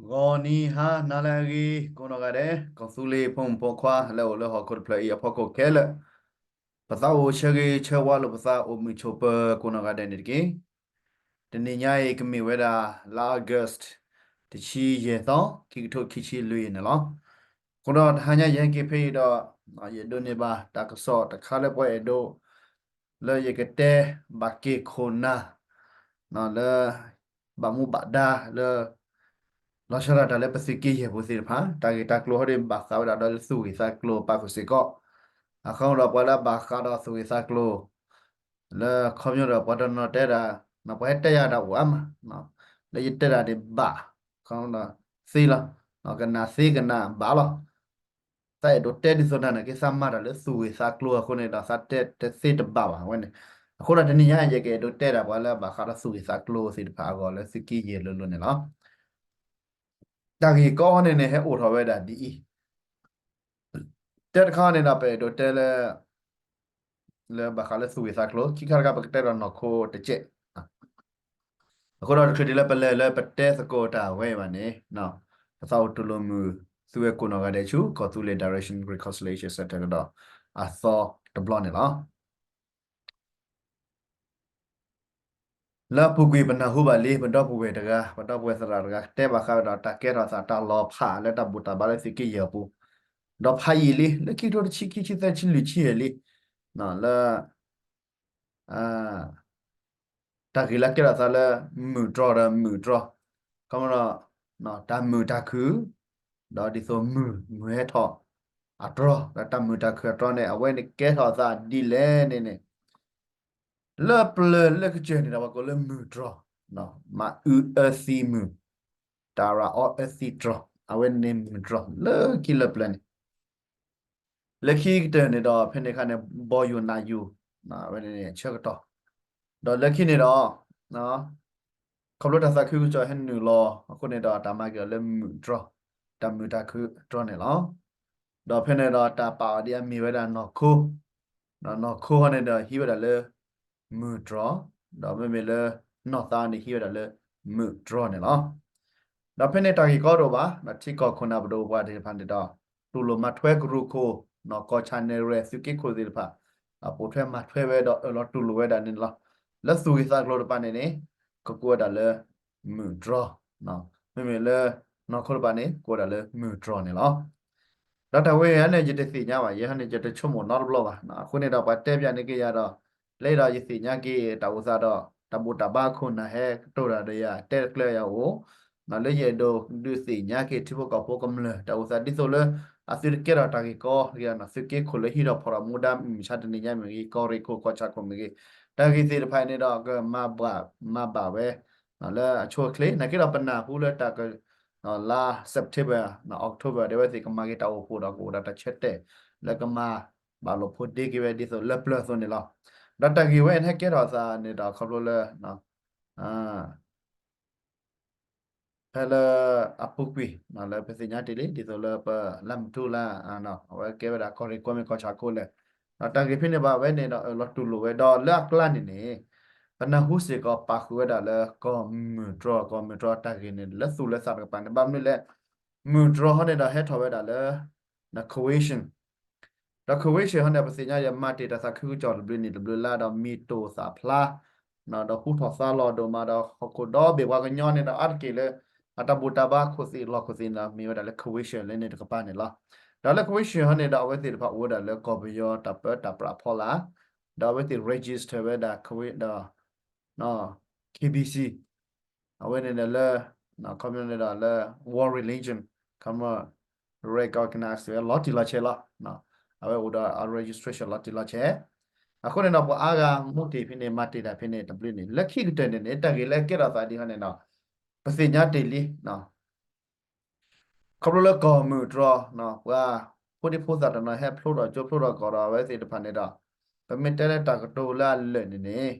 ဂီၤနံၤဟါနၤလၢအဂ့ၤ ကိးနီၢ်ဂၤဒဲး ကီၢ်သူလ့ၤဖိမုၣ်ဖိခွါလၢအအိၣ်လၢဟီၣ်ခိၣ်တဖျၢၣ်အံၤအဖီခိၣ်ခဲလၢာ်, ပသးအိၣ်ဆၢဂ့ၤဆၢဝါလိာ်ပသး အိၣ်မုာ်ဆိးပၢၤကိးနီၢ်ဂၤဒဲးန့ၣ်တက့ၢ်. တနံၤညါအံၤကမ့ၢ်ဝဲဒၣ် လါ August တဆံယဲၢ်သီ ခံကထိခံဆံလွံၢ်အံၤန့ၣ်လီၤ. အဃိဒီးတဟါညါယဟဲက့ၤဖဲအံၤဒီး ယဒိးန့ၢ်ဘၣ်တၢ်ကစီၣ်တခါလၢပှၤအဲၣ်ဒိး လၢယကတဲဘၣ်က့ၤခိၣ်နၢ် လၢ ဘၣ်မူဘၣ်ဒါလၢ လီၤဆီဒၣ်တၢ်လၢပသုးက့ယဲၢ်ပူၤသ့ၣ်တဖၣ် တၢ်ဂ့ၢ်တၢ်ကျိၤဟီဒ်ဘၣ်ဃးဝဲဒၣ်ဒီးလၢသူၣ်ဂ့ၢ်သးကျိၤပာ်ဃုာ်စ့ၢ်ကီး, အခီဒီးပှၤလၢအဘၣ်ဃးဒီးသူၣ်ဂ့ၢ်သးကျိၤ လၢခီပညီဒီးပှၤတနီၤတဲဒၣ် ပှၤဟဲတဲယၤတၢ်အိၣ်အါမး, လၢယတဲဒၣ်န့ၣ်ဘၣ် သ့လီၤ, ကနၣ်သ့ကနၣ်ဘၣ်လီၤ. သးအဲၣ်ဒိးတဲဒ်သိးနၤန့ၣ် က့သးမၤတၢ်လၢသူၣ်ဂ့ၢ်သးကျိၤအဃိန့ၣ်ဒီး သးတဲတသ့တဘၣ်ဘၣ်ဝဲန့ၣ်. အဃိဒီးတနံၤညါအံၤ ယကအဲၣ်ဒိးတဲဒၣ်ပှၤလၢအဘၣ်ဃးဒီးသူၣ်ဂ့ၢ်သးကျိၤသ့ၣ်တဖၣ်အဂီၢ်လၢသုးက့ယဲၢ်လိၤလိၤန့ၣ်လီၤ. တၢ်ဂ့ၢ်ကီန့ၣ်န့ၣ် ဟဲအိၣ်ထီၣ်ဝဲဒၣ်ဒ်အံၤ, တၢတခါန့ၣ်ဒီး ပအဲၣ်ဒိးတဲလၢ လၢဘၣ်ဃးလၢသူၣ်ဂ့ၢ်သးကျိၤ, ခံခါတခါ ပကတဲဒီးနီၢ်ခိတစဲး. အဃိဒီးတချုးဒ်လၢပလဲၤလၢပတဲသကိးတၢ်ဝဲဘၣ်န့ၣ်, ပသးအိၣ်တူၢ်လိာ်မုာ်သုဝဲကိးနီၢ်ဂၤဒဲးဆူ ကီၢ်သူလ့ၤ Direction Reconciliation Center ကဒီးအသီတဘျီန့ၣ်လီၤ. လၢအပူၤကွံာ်ပနၢ်ဟူဘၣ်လံ ပဒီပုၢ်ဝဲၢ်တဂၤ ပဒီပုၢ်ဝဲၢ်သရၣ်တဂၤ တဲဘၣ်ဃးဝဲဒီးတၢ်ကဲထီၣ်သးတၢ်လီၤဖးလၢတၢ်ဘူၣ်တၢ်ဘါလၢသုးက့ယဲၢ်အပူၤ, ဒီးဖးယံာ်လံ လၢခံကထိတဆံခံဆံသၢဆံလွံၢ်ဆံယဲၢ်လံ, လၢ တၢ်ဂ့ၢ်လၢကဲထီၣ်သးလၢ မုၢ်တြီဒီးမုၢ်တြီ, ခီမဒီး တၢ်မုာ်တၢ်ခုၣ်, ဒီးဒ်သိးမုၢ် မုၢ်ဟဲထီၣ်အတြီ, ဒီးတၢ်မုာ်တၢ်ခုၣ်အတြီန့ၣ် အဝဲန့ၣ်ကဲထီၣ်သးဒ်လဲၣ်န့ၣ်န့ၣ်, လၢပျၢၤလၢကစၢၢ်န့ၣ်ဒီး ပှၤကိးလၢမုၢ်တြီ, မၤအုအၢသံမုၢ်, တၢ်ရၤအီအၢသံတြီ, အဝဲန့ၣ်မုၢ်တြီ လၢခံလၢပျၢၤန့ၣ် လၢခံကတၢၢ်န့ၣ်ဒီး ဖဲန့ၣ်အခါန့ၣ် ဘီယူၤနးယူၤ, အဝဲန့ၣ်ဆၢကတီၢ်, ဒီးလၢခံန့ၣ်ဒီး ခီဖျိတၢ်သးခုကစီၣ်ဟဲနုာ်လီၤအဃိန့ၣ်ဒီး တၢ်မၤက့ၤအီၤလၢမုၢ်တြီ, တၢ်မုာ်တၢ်ခုၣ်အတြီန့ၣ်လီၤ. ဒီးဖဲန့ၣ်ဒီးတၢ်ပာ်အီၤဒ်အမ့ၢ်ဝဲဒၣ်နီၢ်ခိ, နီၢ်ခိဟီန့ၣ်ဒီးဟံးဝဲဒၣ်လၢ မုၢ်တြီ, ဒီးမ့မ့ၢ်လၢနီၢ်သးန့ၣ်ဟံးဝဲဒၣ်လၢမုၢ်တြီန့ၣ်လီၤ. ဒီးဖဲန့ၣ်တၢ်ဂ့ၢ်ကီတအိၣ်ဘၣ်, ထံကီၢ်ခိၣ်နၢ်ပဒိၣ်ပှၤသ့ၣ်တဖၣ်န့ၣ်ဒီး တူၢ်လိာ်မၤထွဲကရူၢ်ခိၣ်, ကီၢ်ဆၣ်နဲၣ်ရွဲၣ်သုးက့ခိၣ်သ့ၣ်တဖၣ်, ပိာ်ထွဲမၤထွဲဝဲဒီးအၢၣ်လီၤတူၢ်လိာ်ဝဲဒၣ်န့ၣ်လီၤ. လၢသူၣ်ဂ့ၢ်သးကျိၤတဖၣ်န့ၣ်န့ၣ် ကကိးဝဲဒၣ်လၢ မုၢ်တြီ, မ့မ့ၢ်လၢနီၢ်ခိတဖၣ်န့ၣ် ကိးဝဲဒၣ်လၢမုၢ်တြီန့ၣ်လီၤ. ဒီးတၢ်ဝဲန့ၣ် ယတသ့ၣ်ညါဘၣ်, ယဟီန့ၣ် ယတဆိကမိၣ်နီတဘျီဘၣ်. အဃိန့ၣ်ဒီး ပှၤတဲပၠးန့ၢ်က့ၤယၤဒီး လၢဒီးယသ့ၣ်ညါက့ၤတၢ်အိၣ်သးဒီး တၢ်ဘူၣ်တၢ်ဘါခိၣ်နၢ်ဟဲကတိၤတၢ်ဒီးယၤ တဲတကျၢၤယၤအိၣ်, လၢယအဲၣ်ဒိးဒုးသ့ၣ်ညါက့ၤထံဖိကီၢ်ဖိကမျၢၢ် တၢ်အိၣ်သးဒ်သိးလၢ အသုတကဲထီၣ်တၢ်ဂ့ၢ်ကီ, သုးက့ခိၣ်လၢဟံးထီၣ်ဖီၣ်ထီၣ်မူဒါ မုၢ်မဆါတနံၤညါမ့ၢ်ဂ့ၤ, ကီၢ်ရ့ၣ်ခိၣ်ကီၢ်ဆၣ်ခိၣ်မ့ၢ်ဂ့ၤ, တၢ်ဂ့ၢ်သ့ၣ်တဖၣ်န့ၣ်ဒီး ကမၤဘၣ်, မၤဘၣ်ဝဲ လၢအဆိအချ့ နာ်က့ဒီးပနၢ်ဟူလၢတၢ်က လါ September, October ဒ်ဝဲသ့ၣ်ကမၤက့ၤတၢ်အိၣ်ဖှိၣ်ဒီးကအိၣ်ဒီးတၢ်ဆၢတဲာ် လၢကမၤဘၣ်လိာ်ဖိးဒ့က့ၤဝဲဒ်သိးလၢပျၢၤအသိးန့ၣ်လီၤ. ဒီးတၢ်ဂ့ၢ်ဝဲန့ၣ်ဟဲကဲထီၣ်သးန့ၣ်ဒီးခီဖျိလၢ ဖဲလၢအပူၤကွံာ် လၢပသ့ၣ်ညါတ့ၢ်လံ ဒ်သိးလၢပလၢမုၢ်ထူလၢ အဝဲကဲဝဲဒၣ်ကီၢ်ရ့ၣ်ခိၣ်မ့ၢ်ကီၢ်ဆၣ်ခိၣ်လဲၣ်, ဒီးတၢ်ဂ့ၢ်ဖဲန့ၣ်ဘၣ်ဝဲန့ၣ်ဒီး အၢၣ်လီၤတူၢ်လိာ်ဝဲ ဒီးလၢအကျါန့ၣ်န့ၣ် ပနၢ်ဟူစ့ၢ်ကီးပာ်ဃုာ်ဝဲဒၣ်လၢကီၢ်မုၢ်တြီ, ကီၢ်မုၢ်တြီတၢ်ဂ့ၢ်န့ၣ် လၢသူၣ်လၢသးတကပၤန့ၣ် ဘၣ်မနုၤလဲၣ်, မုၢ်တြီဟီန့ၣ်ဒီးဟဲထီၣ်ဝဲဒၣ်လၢ Croatian ဒီး Croatian ဟီန့ၣ် ပသ့ၣ်ညါယမၤတ့ၢ်တၢ်သးခုကစီၣ်တဘျုးနံၣ်တဘျုးလါဒီးမံၤတိာ်သးဖျါ, ဒီးဟူထီၣ်သါလီၤဒိၣ်မးဒီးဟီၣ်ခိၣ်ဒီဘ့ၣ်ပှၤကညီန့ၣ်ဒီးအါတက့ၢ်လၢ အတၢ်ဘူၣ်တၢ်ဘါခိၣ်သ့ၣ်လီၢ်ခိၣ်သ့ၣ်န့ၣ်ဒီး မ့ၢ်ဝဲဒၣ်လၢ Croatian လၢန့ၣ်တကပၤန့ၣ်လီၤ. ဒီးလၢ Croatian ဟီန့ၣ်ဒီး အဝဲသ့ၣ်တဖၣ်အိၣ်ဝဲဒၣ်လၢကီၢ်ပယီၤတၢ်ပၢတၢ်ပြးဖီလာ်, ဒီးအဝဲသ့ၣ် register ဝဲဒၣ် Croatian ဒီး KBC အဝဲန့ၣ်ဒီးလၢ ခီပညီန့ၣ်ဒီးလၢ World Religion ခီပညီ recognize ဝဲလီၤတံၢ်လီၤဆဲးလီၤ. အဝဲအိၣ်ဒီးအ registration လီၤတံၢ်လီၤဆဲး, အဃိန့ၣ်ဒီး ပှၤအါဂၤမူတ့ၢ်ဖဲန့ၣ် မၤတ့ၢ်တၢ်ဖဲန့ၣ်တဘျုးနံၣ် လၢခံကတၢၢ်န့ၣ်န့ၣ် တၢ်ဂ့ၢ်လၢကဲထီၣ်သးဒ်ဟီန့ၣ်ဒီး ပသ့ၣ်ညါတ့ၢ်လံ ခီဖျိလၢကီၢ်မုၢ်တြီ ပှၤဖိဒံဖိသၣ်တနီၤဟဲဖျိထီၣ်ကၠိဖျိထီၣ်ကီၢ်ဒီးအဝဲသ့ၣ်တဖၣ်န့ၣ်ဒီး ပမ့ၢ်တဲလၢတၢ်ကတိၤလၢအလၢာ်န့ၣ်န့ၣ်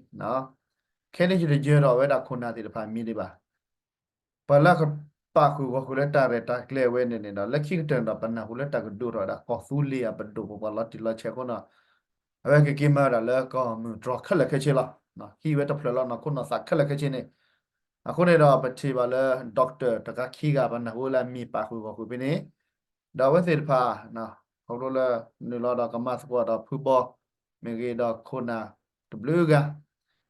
ခဲန့ၣ်ယတယၢၤထီၣ်ဝဲဒၣ်ခိၣ်နၢ်သ့ၣ်တဖၣ်မံၤဒံးဘၣ်. ပှၤလၢကပာ်ဃုာ်ဂီၢ်ဃုာ်လၢတၢ်ရဲၣ်တၢ်ကျဲၤဝဲန့ၣ်န့ၣ်ဒီး လၢခံကတၢၢ်န့ၣ်ဒီး ပနၢ်ဟူလၢတၢ်ကဒိၣ်ထီၣ်ဝဲဒၣ်ကီၢ်သူလ့ၤအပဒိၣ်ပပှၢ်လီၤတံၢ်လီၤဆဲးအဃိန့ၣ် အဝဲကက့ၤမၤဝဲဒၣ်လၢကီၢ်မုၢ်တြီခဲလၢာ်ခဲဆ့လီၤ. ဟံးဝဲတဖျၢၣ်လီၤ နီၢ်ခိနီၢ်သးခဲလၢာ်ခဲဆ့န့ၣ် အဃိန့ၣ်ဒီး ပထံၣ်ဘၣ်လၢ doctor တဂၤခံဂၤ ပနၢ်ဟူလၢအမံၤပာ်ဃုာ်ဂီၢ်ဃုာ်ဖဲန့ၣ်, ဒီးအဝဲသ့ၣ်တဖၣ် ခီဖျိလၢနုာ်လီၤဒီးကမၤသကိးဒီးဖုဘီ မ့ၢ်ဂ့ၤဒီးခိၣ်နၢ်တဘျုးဂၤ,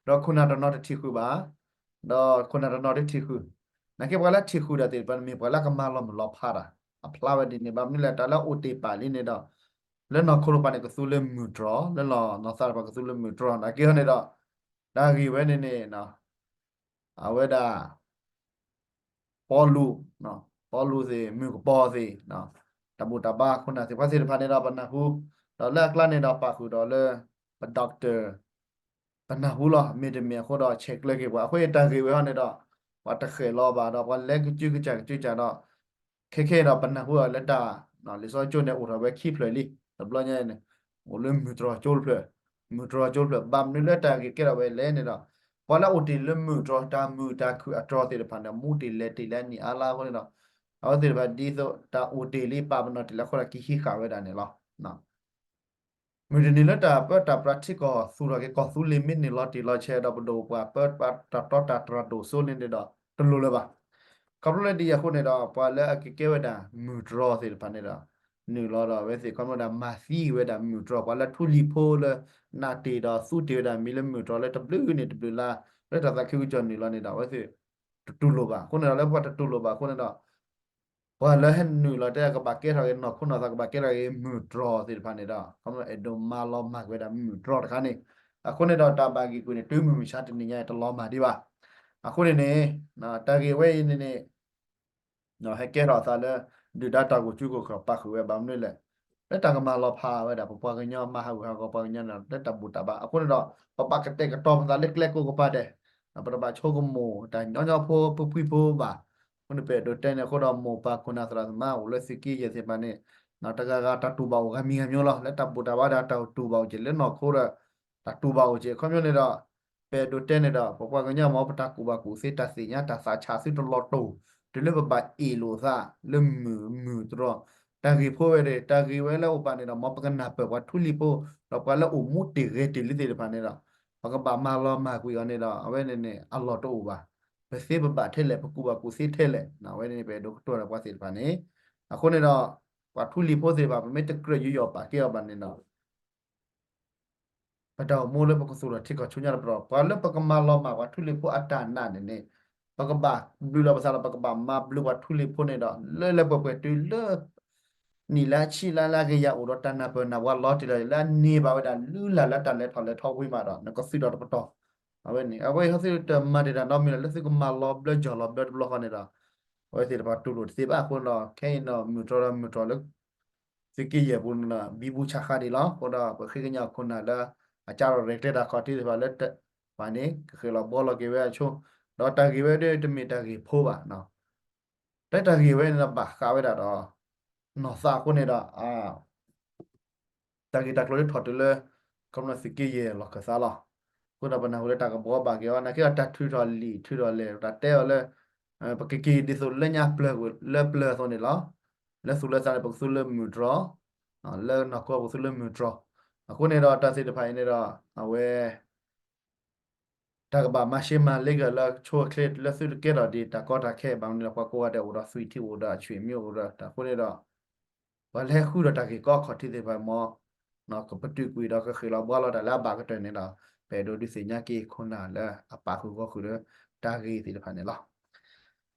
ဒီးခိၣ်နၢ်တနီၤတထံၣ်ဃုာ်ဘၣ်, ဒီးခိၣ်နၢ်တနီၤတထံၣ်ဃုာ်, နာ်က့ပှၤလၢထံၣ်ဃုာ်ဒၣ်သ့ၣ်တဖၣ်န့ၣ် မ့ၢ်ပှၤလၢကမၤလီၤမုၢ်လီၤဖးတၢ်, အဖျါဝဲဒ်န့ၣ် ဘၣ်မနုၤလဲၣ် တၢ်လၢအိၣ်တ့ၢ်ပာ်လံန့ၣ်ဒီး လၢနီၢ်ခိတဖၣ်န့ၣ် ကသူလၢမုၢ်တြီၤ, လၢနီၢ်သးတဖၣ်ကသူလၢမုၢ်တြီၤ နာ်က့ဟီန့ၣ်ဒီး တၢ်ဂ့ၢ်ဝဲန့ၣ်န့ၣ် အဝဲဒၣ် ပီလူး, ပီလူးသ့ၣ် မုၢ်ကပီၤသ့ၣ်, တၢ်ဘူၣ်တၢ်ဘါခိၣ်နၢ်သ့ၣ်တဖၣ်သ့ၣ်တဖၣ်န့ၣ်ဒီးပနၢ်ဟူ, ဒီးလၢအကျါန့ၣ်ဒီးပာ်ဃုာ်ဒီးလၢ ပ doctor ပနၢ်ဟူလီၤ မ့တမ့ၢ်အဃိဒီးဆဲးကျၢက့ၤပှၤ အဃိတၢ်ဂ့ၢ်ဝဲဟီန့ၣ်ဒီး ပှၤတဃဲၤလီၤဘၣ်ဒီးပှၤလဲၤကစုကစၢ်ကစုကစၢ်ဒီး ခဲခဲအံၤဒီးပနၢ်ဟူဒီးလၢတၢ် လံာ်စီဆှံကၠိန့ၣ်အိၣ်ထီၣ်ဝဲခံဖျၢၣ်လံ, တဘျီညါန့ၣ် အိၣ်လၢမုၢ်တြီၤကၠိတဖျၢၣ်, မုၢ်တြီၤကၠိတဖျၢၣ် ဘၣ်မနုၤလၢတၢ်ဂ့ၢ်ကဲထီၣ်ဝဲလဲၣ်န့ၣ်ဒီး ပှၤလၢအိၣ်တ့ၢ်လၢမုၢ်တြီၤ တၢ်မုာ်တၢ်ခုၣ်အတြီၤသ့ၣ်တဖၣ်န့ၣ် မူတ့ၢ်လဲၤတ့ၢ်လၢအနံၣ်အါလါအဃိန့ၣ်ဒီး အဝဲသ့ၣ်တဖၣ်ဒ်သိးတၢ်အိၣ်တ့ၢ်လံပာ်ပနီၣ်တ့ၢ်လၢအဃိဒီးကဟံးဃာ်ဝဲဒၣ်န့ၣ်လီၤ. မုၢ်တနံၤလၢတၢ်ပၢတၢ်ပြးထံကီၢ်သူၣ်ထီၣ်က့ၤကီၢ်သူလ့ၤမ့ၢ်န့ၢ်လီၤတံၢ်လီၤဆဲးဒီးပဒိၣ်ပပှၢ်ပၢတၢ်တီတၢ်တြၢ်ဒိၣ်စိန့ၣ်ဒီး တလိၣ်လၢၤဘၣ်. ခီဖျိလၢဒ်အံၤအဃိန့ၣ်ဒီး ပှၤလၢအကကဲဝဲဒၣ်မုၢ်တြီၤသ့ၣ်တဖၣ်န့ၣ်ဒီး နုာ်လီၤဒီးအဝဲသ့ၣ်ခီဖျိဒၣ်မၤသံဝဲဒၣ်မုၢ်တြီၤ ပှၤလၢထူလံၤဖိလၢ နးတ့ၢ်ဒီးသူတ့ၢ်ဝဲဒၣ်မံၤလၢမုၢ်တြီၤလၢတဘျုးန့ၣ်တဘျုးလါ လၢတၢ်သးခုကစီၣ်နုာ်လီၤန့ၣ်ဒီး အဝဲသ့ၣ်တတူၢ်လိာ်ဘၣ်. အဃိန့ၣ်ဒီးလၢပှၤတတူၢ်လိာ်ဘၣ်အဃိန့ၣ်ဒီး ပှၤလၢဟဲနုာ်လီၤတဲကဘၣ်ကဲထီၣ်က့ၤနီၢ်ခိနီၢ်သး ကဘၣ်ကဲထီၣ်က့ၤမုၢ်တြီၤသ့ၣ်တဖၣ်န့ၣ်ဒီး ခီဖျိအဲၣ်ဒိးမၤလီၤမၢ်ကွံာ်ဝဲဒၣ်မုၢ်တြီၤတခါန့ၣ်, အဃိန့ၣ်ဒီးတၢ်ဘၣ်ဂံၢ်ကွံာ်န့ၣ် တုၤမုၢ်မဆါတနံၤညါအံၤတလီၤမၢ်ဒံးဘၣ်. အဃိန့ၣ်န့ၣ် တၢ်ဂ့ၢ်ဝဲအံၤန့ၣ်န့ၣ် ဟဲကဲထီၣ်အသးလၢ ဒုၣ်ဒါတၢ်ဂိၢ်ကူကီၢ်ချၢပာ်ဃုာ်ဝဲဘၣ်မနုၤလဲၣ်, လၢတၢ်ကမၤလီၤဖးဝဲဒၣ် ပပှၤကညီမၤဟးဂူာ်ဟးဂီၤပှၤကညီန့ၣ်ဒီး လၢတၢ်ဘူၣ်တၢ်ဘါအဃိန့ၣ်ဒီး ပဘၣ်ကတဲာ်ကတီၤပသးလၢကျဲကိးကပၤဒဲး, ပတဘၣ်ဆိကမိၣ်တၢ်ညီညီဖိပှံၤဖိဘၣ်. အဃိန့ၣ် ပအဲၣ်ဒိးတဲန့ၣ်အဃိဒီး မိၢ်ပၢ်ခိၣ်နၢ်သရၣ်သမါအိၣ်လၢသုးက့ယဲၢ်သ့ၣ်တဖၣ်န့ၣ် တဂၤဂၤတၢ်တူၢ်ဘၣ်အိၣ်ဂၤမံၤဂၤမံၤလီၤ. လၢတၢ်ဘူၣ်တၢ်ဘါဒီးတၢ်တူၢ်ဘၣ်အိၣ်က့ၤ လၢနီၢ်ခိဒီး တၢ်တူၢ်ဘၣ်အိၣ်က့ၤ အခီပညီန့ၣ်ဒီး ပအဲၣ်ဒိးတဲန့ၣ်ဒီး ပပှၤကညီမ့ၢ်ပတၢ်ကူၣ်ဘၣ်ကူၣ်သ့ တၢ်သ့ၣ်ညါတၢ်သးဆးသုတလီၤတူာ် တုၤလၢပဘၣ်အ့ၣ်လိာ်သး လၢမုၢ်မုၢ်တြီၤ တၢ်ဂ့ၢ်ဖိဝဲဒၣ် တၢ်ဂ့ၢ်ဝဲလၢအအိၣ်ပာ်န့ၣ်ဒီး မ်ပကနၢ်ပၢၢ်ပှၤထူလံၤဖိ ဒီးပှၤလၢအိၣ်မူတ့ၢ်ဂဲၤတ့ၢ်လံသ့ၣ်တဖၣ်န့ၣ်ဒီး ပကဘၣ်မၤလီၤမၢ်ကွံာ်အီၤန့ၣ်ဒီး အဝဲန့ၣ်န့ၣ် အလီၢ်တအိၣ်ဘၣ်. ပသ့ပဘၣ်ထဲလဲၣ် ပကူၣ်ဘၣ်ကူၣ်သ့ထဲလဲၣ် အဝဲန့ၣ်န့ၣ် ပအဲၣ်ဒိးကတိၤဒီးပှၤသ့ၣ်တဖၣ်န့ၣ် အဃိန့ၣ်ဒီး ပှၤထူလံၤဖိသ့ၣ်တဖၣ် ပမ့ၢ်တကြၢးယူးယီၣ်ပာ်ကဲအီၤဘၣ်န့ၣ်ဒီး ပတၢ်အိၣ်မူလၢပကသူၣ်ထီၣ်ထံကီၢ်ဆူညါတပတီၢ် ပှၤလၢပကမၤလီၤမၢ်ပှၤထူလံၤဖိအတၢ်နာ်န့ၣ်န့ၣ် ပကဘၣ်ဘျုးလီၤပသးဒီး ပကဘၣ်မၤဘျုးပှၤထူလံၤဖိန့ၣ်ဒီး လၢလၢပှဲၤပှဲၤတုၤလၢ နံၣ်လၢအဆံလါလၢအကယၤအိၣ်ဒီးတၢ်နၢ်ပၢၢ်နၢ်ဝါလီၤတံၢ်လီၤ လၢအန့ၢ်ဘၣ်ဝဲဒၣ်လုၢ်လၢ်လၢတၢ်လဲၤထီၣ်လဲၤထီဝံၤမးဒီး နကသုးထီၣ်တပတီၢ် အဝဲန့ၣ် အဝဲအံၤဟီသုတမၤတ့ၢ်တၢ်နီတမံၤလီၤ လၢသုကမၤလီၤဘျၢကၠီၣ်လီၤဘျၢတဘျီဃီန့ၣ်ဒီး အဝဲသ့ၣ်တဖၣ်တူၢ်လိာ်တသ့ဘၣ်အဃိဒီး ခဲအံၤဒီးမုၢ်တြီၤဒီးမုၢ်တြီၤလၢ သုးက့ယဲၢ်ပူၤန့ၣ်ဒီး ဘံဘူဆးဃါဒံးလီၤ. အဃိဒီးပဃ့ကညးခိၣ်နၢ်လၢ အကၢ်ထီၣ်ရဲၣ်ကျဲၤတၢ်ခီၣ်ထံးသ့ၣ်တဖၣ်လၢ ပှၤန့ၣ် ကဃ့ၢ်လီၤဘှီလီၤက့ၤဝဲအဆိ ဒီးတၢ်ဂ့ၢ်ဝဲဒၣ်တမ့ၢ်တၢ်ဂ့ၢ်ဖိဘၣ် တၢ်ဂ့ၢ်ဝဲန့ၣ်ဒီးဘၣ်ဃးဝဲဒၣ်ဒီး နီၢ်သးအဃိန့ၣ်ဒီး တၢ်ဂ့ၢ်တၢ်ကျိၤလၢထီၣ်တုၤလၢ ကမျၢၢ်သုးက့ယဲၢ်လီၢ်ခၢၣ်သးလီၤ. အဃိဒီးပနၢ်ဟူလၢတၢ်ကဘှီဘၣ်က့ၤအီၤ နာ်က့ဒီးတၢ်ထုးထီၣ်လံာ်ထုးထီၣ်လဲၢ် တၢ်တဲအီၤလၢ ပကက့ၤဒ်သိးလၢညါပျၢၤလၢပျၢၤအသိးန့ၣ်လီၤ. လၢသူၣ်လၢသးန့ၣ် ပကသူလၢမုၢ်တြီၤ လၢနီၢ်ခိပကသူလၢမုၢ်တြီၤ အဃိန့ၣ်ဒီးတၢ်သ့ၣ်တဖၣ်အံၤန့ၣ်ဒီး အဝဲ တၢ်ကဘၣ်မၤရှဲမၤလ့ကၢၢ်လၢဆိအချ့လၢသုတကဲထီၣ်ဒံးတၢ်ကီတၢ်ခဲ ဘၣ်မနုၤလၢပှၤကိးဂၤဒဲးအိၣ်ဒီးသွံၣ်ထံအိၣ်ဒီးအဆွေမျိုးအိၣ်ဒီးတၢ်အဃိန့ၣ်ဒီး ပှၤလၢဟဲဃုဒီးတၢ်ဂ့ၢ်ကီအခီၣ်ထံးသ့ၣ်တဖၣ်မ့ၢ် ကပတုာ်ကွံာ်ဒီးကဃ့ၢ်လီၤဘှီလီၤတၢ်လၢအဘၣ်ကတၢၢ်န့ၣ်ဒီး ပအဲၣ်ဒိးဒုးသ့ၣ်ညါက့ၤခိၣ်နၢ်လၢအပာ်ဃုာ်ဂီၢ်ဃုာ်လၢတၢ်ဂ့ၢ်သ့ၣ်တဖၣ်န့ၣ်လီ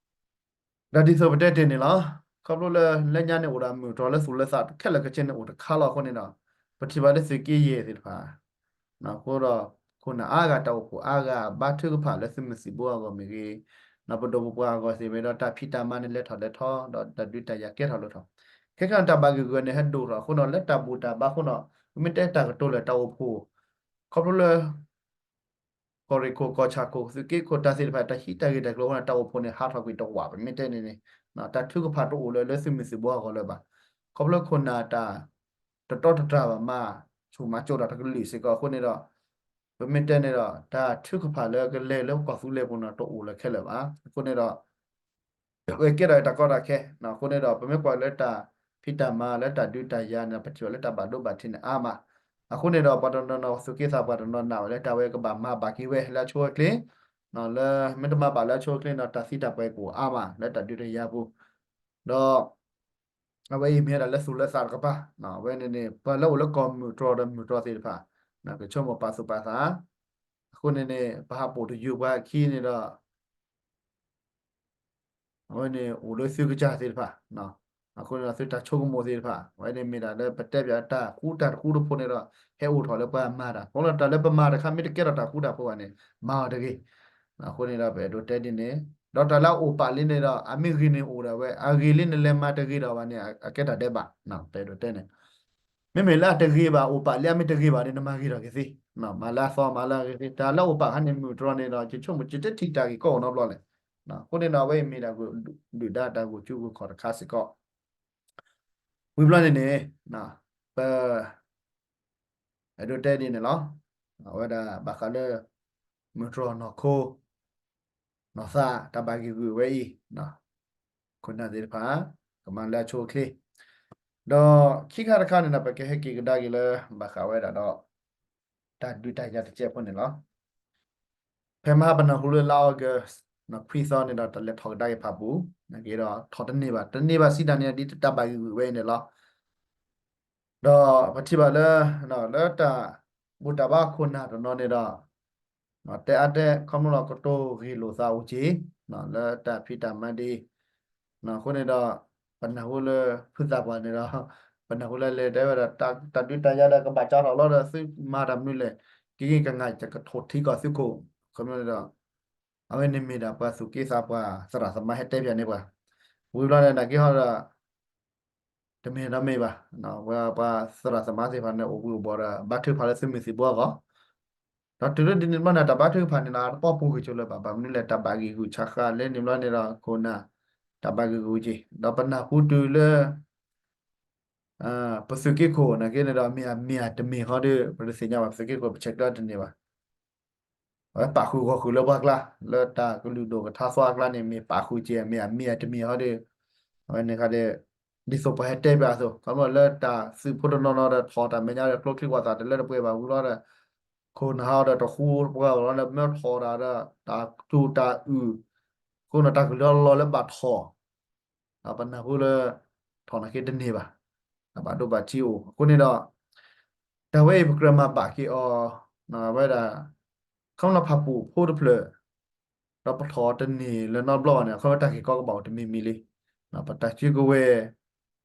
ၤ. ဒီးဒ်သိးပတဲတ့ၢ်န့ၣ်လီၤ. ခီဖျိလၢလၢညါန့ၣ်အိၣ်ဒီးမုၢ်တြီၤလၢသူၣ်လၢသးခဲလၢာ်ခဲဆ့န့ၣ်အိၣ်တခါလီၤအဃိန့ၣ်ဒီး ပထံၣ်ဘၣ်လၢသုးက့ယဲၢ်သ့ၣ်တဖၣ် အဃိဒီး ခိၣ်နၢ်အါဂၤတၢ်အိၣ်ဖှိၣ်အါဂၤဘါထုကဖၣ်လၢသုးမုၢ်သံၣ်ဘိအဂီၢ်မ့ၢ်ဂ့ၤ, ပဒိၣ်ပပှၢ်အဂီၢ်သ့ၣ်မ့ၢ်ဒီးတၢ်ဖံးတၢ်မၤန့ၣ်လဲၤထီၣ်လဲၤထီ ဒီးတၢ်ဒုးတၢ်ယၤကဲထီၣ်လိၤထီၣ်, ခဲကနံၣ်တၢ်ဘၣ်ဂ့ၢ်ဂီၢ်န့ၣ်ဟဲဒိၣ်ထီၣ်အဃိဒီး လၢတၢ်ဘူၣ်တၢ်ဘါအဃိဒီး ပမ့ၢ်တဲတၢ်ကတိၤလၢတၢ်အိၣ်ဖှိၣ် ခီဖျိလၢ ကီၢ်ရ့ၣ်ခိၣ် ကီၢ်ဆၣ်ခိၣ် သုးက့ခိၣ် တၢ်သ့ၣ်တဖၣ်တၢ်ဟံးတၢ်ဂ့ၢ်တၢ်ကျိၤအဃိန့ၣ် တၢ်အိၣ်ဖှိၣ်န့ၣ် ဟးထီၣ်ကွံာ်တဝး ပမ့ၢ်တဲန့ၣ်န့ၣ် တၢ်ထုကဖၣ်တအိၣ်လၢလၢသုးမုၢ်သံၣ်ဘိအဂီၢ်လၢၤဘၣ်. ခီဖျိခိၣ်နၢ်တၢ် တတီတတြၢ်ဘၣ်မး ဆူၣ်မးကၠိတၢ်တကလုာ်စ့ၢ်ကီးအဃိန့ၣ်ဒီး ပမ့ၢ်တဲန့ၣ်ဒီး တၢ်ထုကဖၣ်လၢကလဲၤလၢကီၢ်သူလ့ၤပူၤန့ၣ် တအိၣ်လၢၤခဲလၢာ်ဘၣ်. အဃိန့ၣ်ဒီး ဝဲကဲထီၣ်တၢ်ကီတၢ်ခဲ အဃိန့ၣ်ဒီး ပမ့ၢ်ကွၢ်လၢတၢ်ဖံးတၢ်မၤလၢတၢ်ဒုးတၢ်ယၤန့ၣ် ပထံၣ်ဘၣ်လၢတၢ်ဘၣ်ဒိဘၣ်ထံးန့ၣ်အါမး. အဃိန့ၣ်ဒီး ပှၤတနီၤနီၤ သုးက့သးပှၢ်တနီၤနာ်ဝဲလၢတၢ်ဝဲကဘၣ်မၤဘၣ်က့ၤဝဲလၢအဆိအချ့ လၢမ့ၢ်တမၤဘၣ်လၢအဆိအချ့န့ၣ်ဒီး တၢ်သံတၢ်ပှဲၤကအိၣ်အါမးလၢတၢ်ဒုးတၢ်ယၤပူၤ, ဒီး အဝဲအံၤမ့ၢ်ဝဲဒၣ်လၢသူၣ်လၢသးတကပၤ, အဝဲန့ၣ်န့ၣ် ပှၤလၢအိၣ်လၢကီၢ်မုၢ်တြီၢ်ဒီးမုၢ်တြီၢ်သ့ၣ်တဖၣ် ကဆိကမိၣ်ပာ်သူၣ်ပာ်သး, အဃိန့ၣ်န့ၣ် ပဟးပိာ်တယုၢ်ပှၤအခံန့ၣ်ဒီး အဝဲန့ၣ်အိၣ်လၢသုကစၢ်သ့ၣ်တဖၣ်, အဃိန့ၣ်ဒီးသုတၢ်ဆိကမိၣ်သ့ၣ်တဖၣ် အဝဲန့ၣ်မ့ၢ်ဒၣ်လၢပတဲပၠးတၢ်ဃူတၢ်တဃူတဖိးန့ၣ်ဒီး ဟဲအိၣ်ထီၣ်လၢပှၤမၤတၢ်, အဃိလၢတၢ်လၢပမၤတခါမ့ၢ်တကဲထီၣ်တၢ်ဃူတၢ်ဖိးဘၣ်န့ၣ် မၤအီၤတဂ့ၤ, အဃိန့ၣ်ဒီးပအဲၣ်ဒိးတဲဒ်န့ၣ်, ဒီးတၢ်လၢအအိၣ်ပာ်လံန့ၣ်ဒီး အမ့ၢ်ဂ့ၤန့ၣ်အိၣ်ဒၣ်ဝဲ, အဂ့ၤလံန့ၣ်လဲၤမၤတဂ့ၤဒီးဘၣ်န့ၣ် အကဲတၢ်ဒဲးဘး, ပအဲၣ်ဒိးတဲန့ၣ် မ့မ့ၢ်လၢအတဂ့ၤဘၣ်အိၣ်ပာ်လံ အမ့ၢ်တဂ့ၤဘၣ်န့ၣ် နမၤဂ့ၤထီၣ်က့ၤသ့, မၤလၢအသီမၤလၢအဂ့ၤသ့, တၢ်လၢအအိၣ်ပာ်ခါန့ၣ်မုၢ်တြီၢ်န့ၣ်ဒီး ယဆိကမိၣ်ယတထံၣ်တၢ်ဂ့ၢ်ကီအိၣ်နီတဘျီလဲၣ်, အဃိန့ၣ်ဒီး အဝဲအံၤမ့ၢ်ဒၣ်ဒုၣ်ဒါတၢ်ဂိၢ်ကူဂိၢ်ခီၣ်တခါစ့ၢ်ကီး, ဝံၤဘျီန့ၣ်န့ၣ် ပ အဲၣ်ဒိးတဲဒ်န့ၣ်လီၤ. အဝဲဒၣ်ဘၣ်ဃးလၢ မုၢ်တြီၢ်နီၢ်ခိ နီၢ်သးတၢ်ဘၣ်ဂံၢ်ဂုာ်ဝဲအံၤ, ခိၣ်နၢ်သ့ၣ်တဖၣ် ကမၤလၢအဆိအချ့, ဒီးခံခါတခါန့ၣ်ဒီး ပကဟဲက့ၤကဒါက့ၤလၢ ဘၣ်ဃးဝဲဒၣ်ဒီး တၢ်ဒုးတၢ်ယၤတစဲးဖိန့ၣ်လီၤ. ဖဲမဟါပနၢ်ဟူလၢလါ August ခွံသီန့ၣ်ဒီး တၢ်လဲၤထီၣ်ကဒါက့ၤဖးပူၤ, နာ်က့ဒီးထီၣ်တန့ၢ်ဘၣ်, တန့ၢ်ဘၣ်စံးတၢ်န့ၣ်ဒီး ဒ်တၢ်ဘၣ်ဂံၢ်ဂုာ်ဝဲအံၤန့ၣ်လီၤ. ဒီးပထံၣ်ဘၣ်လၢ လၢတၢ်ဘူၣ်တၢ်ဘါခိၣ်နၢ်တနီၤန့ၣ်ဒီး တဲအါတဲ ခီဖျိလၢကတိၤဂ့ၢ်လိာ်သးအိၣ်က့ၤ လၢတၢ်ဖံးတၢ်မၤဒ်အံၤ, အဃိန့ၣ်ဒီး ပနၢ်ဟူလၢဖုသးပှၢ်န့ၣ်ဒီး ပနၢ်ဟူလၢလဲၤတဲဝဲဒၣ် တၢ်ဒုးတၢ်ယၤဒီးကဘၣ်ကၠီထီၣ်လီၤဒီး သုမၤတၢ်မနုၤလဲၣ်, က့ၤက့ၤကငါကကထိၣ်ထံကီၢ်သုးခိၣ်, ခီဖျိန့ၣ်ဒီး အဝဲန့ၣ်မ့ၢ်ဒၣ်ပှၤသူၣ်က့သးပှၢ်သရၣ်သမါဟဲတဲပၠးန့ၢ်ပှၤ, ဝံၤဘျီန့ၣ် နာ်က့ဟီဒီး တမ့ၢ်ဒီးမ့ၢ်ဘၣ်, ပှၤသရၣ်သမါသ့ၣ်တဖၣ်န့ၣ် အိၣ်ဘှံးအိၣ်ဘှီၣ်ဒီး ဘါထုကဖၣ်လၢသုးမုၢ်သံၣ်ဘိအဂီၢ်, ဒီးတုၤလၢဒ်န့ၣ်ဘျီန့ၣ် တၢ်ဘါထုကဖၣ်န့ၣ်လီၤ တပီၢ်ပူၤဂ့ၤကၠိလၢၤဘၣ်, ဘၣ်မနုၤလဲၣ် တၢ်ဘၣ်ဂံၢ်ဂုာ်ဆးဃါလၢန့ၣ်ဘျီန့ၣ်ဒီး ခိၣ်နၢ် တၢ်ဘၣ်ဂံၢ်ဂုာ်က့ၤ, ဒီးပနၢ်ဟူတုၤလၢ ပသုးက့ခိၣ်နာ်က့န့ၣ်ဒီး မ့ၢ်အမ့ၢ်အတမ့ၢ်ဃီဒီး ပတသ့ၣ်ညါဘၣ်, ပသုးက့ခိၣ်ပဆဲးကျၢတန့ၢ်ဘၣ် အဝဲပာ်ဃုာ်ဂီၢ်ဃုာ်လၢပှၤကျါ, လၢတၢ်ကလုၢ်ဒိၣ်ကထါသွါအကျါန့ၣ် မ့ၢ်ပာ်ဃုာ်က့ၤ မ့ၢ်အမ့ၢ်အတမ့ၢ်ဃီဒီး အဝဲန့ၣ်ခါဒီး ဒ်သိးပှၤဟဲတဲပၠးအသိး ခီဖျိလၢတၢ်သုးဖိတနီၤနီၤဒီး ထီၣ်တၢ်မဲာ်ညါဒီး ကျိချံမျိာ်သၣ်တလၢတပှဲၤဘၣ်ဝံၤလီၤဒီး ခိၣ်နၢ်ဟီဒီးတဃူပှၤလီၤဒီး မ့ၢ်ထီၣ်တၢ်ဒီး တၢ်တူၢ်တၢ်အုၣ် အဃိန့ၣ် တၢ်ကလုၢ်လီၤလၢဘၣ်ထီၣ် ဒီးပနၢ်ဟူလၢ ထီၣ်နာ်က့တန့ၢ်ဘၣ်, တၢ်ဘၣ်ဒိဘၣ်ထံးအိၣ် အဃိန့ၣ်ဒီး တၢ်ဝဲအံၤပကြၢးမၤဘၣ်က့ၤအီၤ ဝဲဒၣ် ခီဖျိဖးပူၤဖိတဖျၢၣ် ဒီးပထီၣ်တန့ၢ်လၢနီတဘျီဘၣ်န့ၣ် အခီပညီတၢ်ဂ့ၢ်ကီကဘၣ်အိၣ်တမံၤမံၤလံ, ပတၢ်စုကဝဲၤ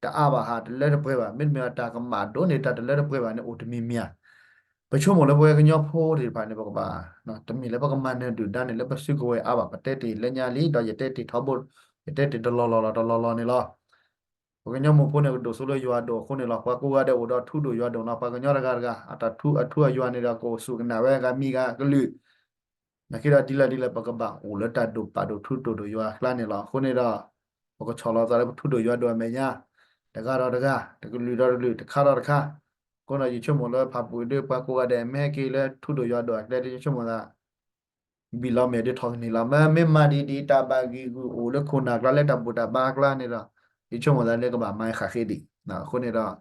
တအါဘၣ်ဟးတလၢတပှဲၤဘၣ်, မ့တမ့ၢ်တၢ်ကမၣ်ဒိၣ်န့ၢ်တၢ်တလၢတပှဲၤဘၣ်န့ၣ် အိၣ်တမံၤမံၤဧါ. ပဆိကမိၣ်လၢပဝဲကညီဖိသ့ၣ်တဖၣ်န့ၣ် ပကဘၣ် တမ့ၢ်လၢပကမၤနၢၤဒုၣ်ဒါန့ၣ် လၢပစုကဝဲၤအါဘၣ်, ပတဲတ့ၢ်လၢညါလံ ဒီးယတဲတ့ၢ်ထီဘိ ယတဲတ့ၢ်တလီၢ်လီၢ်လီၤတလီၢ်လီၢ်န့ၣ်လီၤ. ပကညီမိၢ်ဖိန့ၣ် ကဒိၣ်စိလၢယွၤဒိၣ်အဃိန့ၣ်လီၤ. ပှၤကိးဂၤဒဲးအိၣ်ဒီးထူဒိၣ်ယွၤဒိၣ်လီၤ. ပှၤကညီတဂၤတဂၤ အတၢ်ထူအထူအယွၤန့ၣ်ဒီး ကအိၣ်ဆူၣ်ကနၣ်ဝဲဂၤမံၤဂၤကလုာ် နာ်က့ဒီးဒ်လဲၣ်ဒ်လဲၣ် ပကဘၣ်အိၣ်လၢတၢ်ဒိၣ်ပာ်ဒိၣ်ထူဒိၣ်ဒိၣ်ယွၤအကျါန့ၣ်လီၤ. အဃိန့ၣ်ဒီး ပကဆီၣ်လီၤသးလၢပထူဒိၣ်ယွၤဒိၣ်အမဲာ်ညါ, တဂၤဒီးတဂၤ, တကလုာ်ဒီးတကလုာ်, တခါဒီးတခါ, အဃိန့ၣ်ဒီး ယဆိကမိၣ်လၢဖးပူၤအံၤဒီး ပှၤကိးဂၤဒဲး မ့ၢ်ဟဲက့ၤလၢထူဒိၣ်ယွၤဒိၣ်အကျဲဒီး ယဆိကမိၣ်သး ဘံၣ်လီၤမဲာ်ဒ်ထီၣ်ကန့ၢ်လီၤ. မ့မ့ၢ်မၤဒ်ဒ်တၢ်ဘၣ်ဂံၢ်ဂုာ်အိၣ်လၢခိၣ်နၢ်ကျါလၢတၢ်ဘူၣ်တၢ်ဘါအကျါန့ၣ်ဒီး ယဆိကမိၣ်သးလၢကဘၣ်မၤဃာ်ဃ့ဒံး. အဃိန့ၣ်ဒီး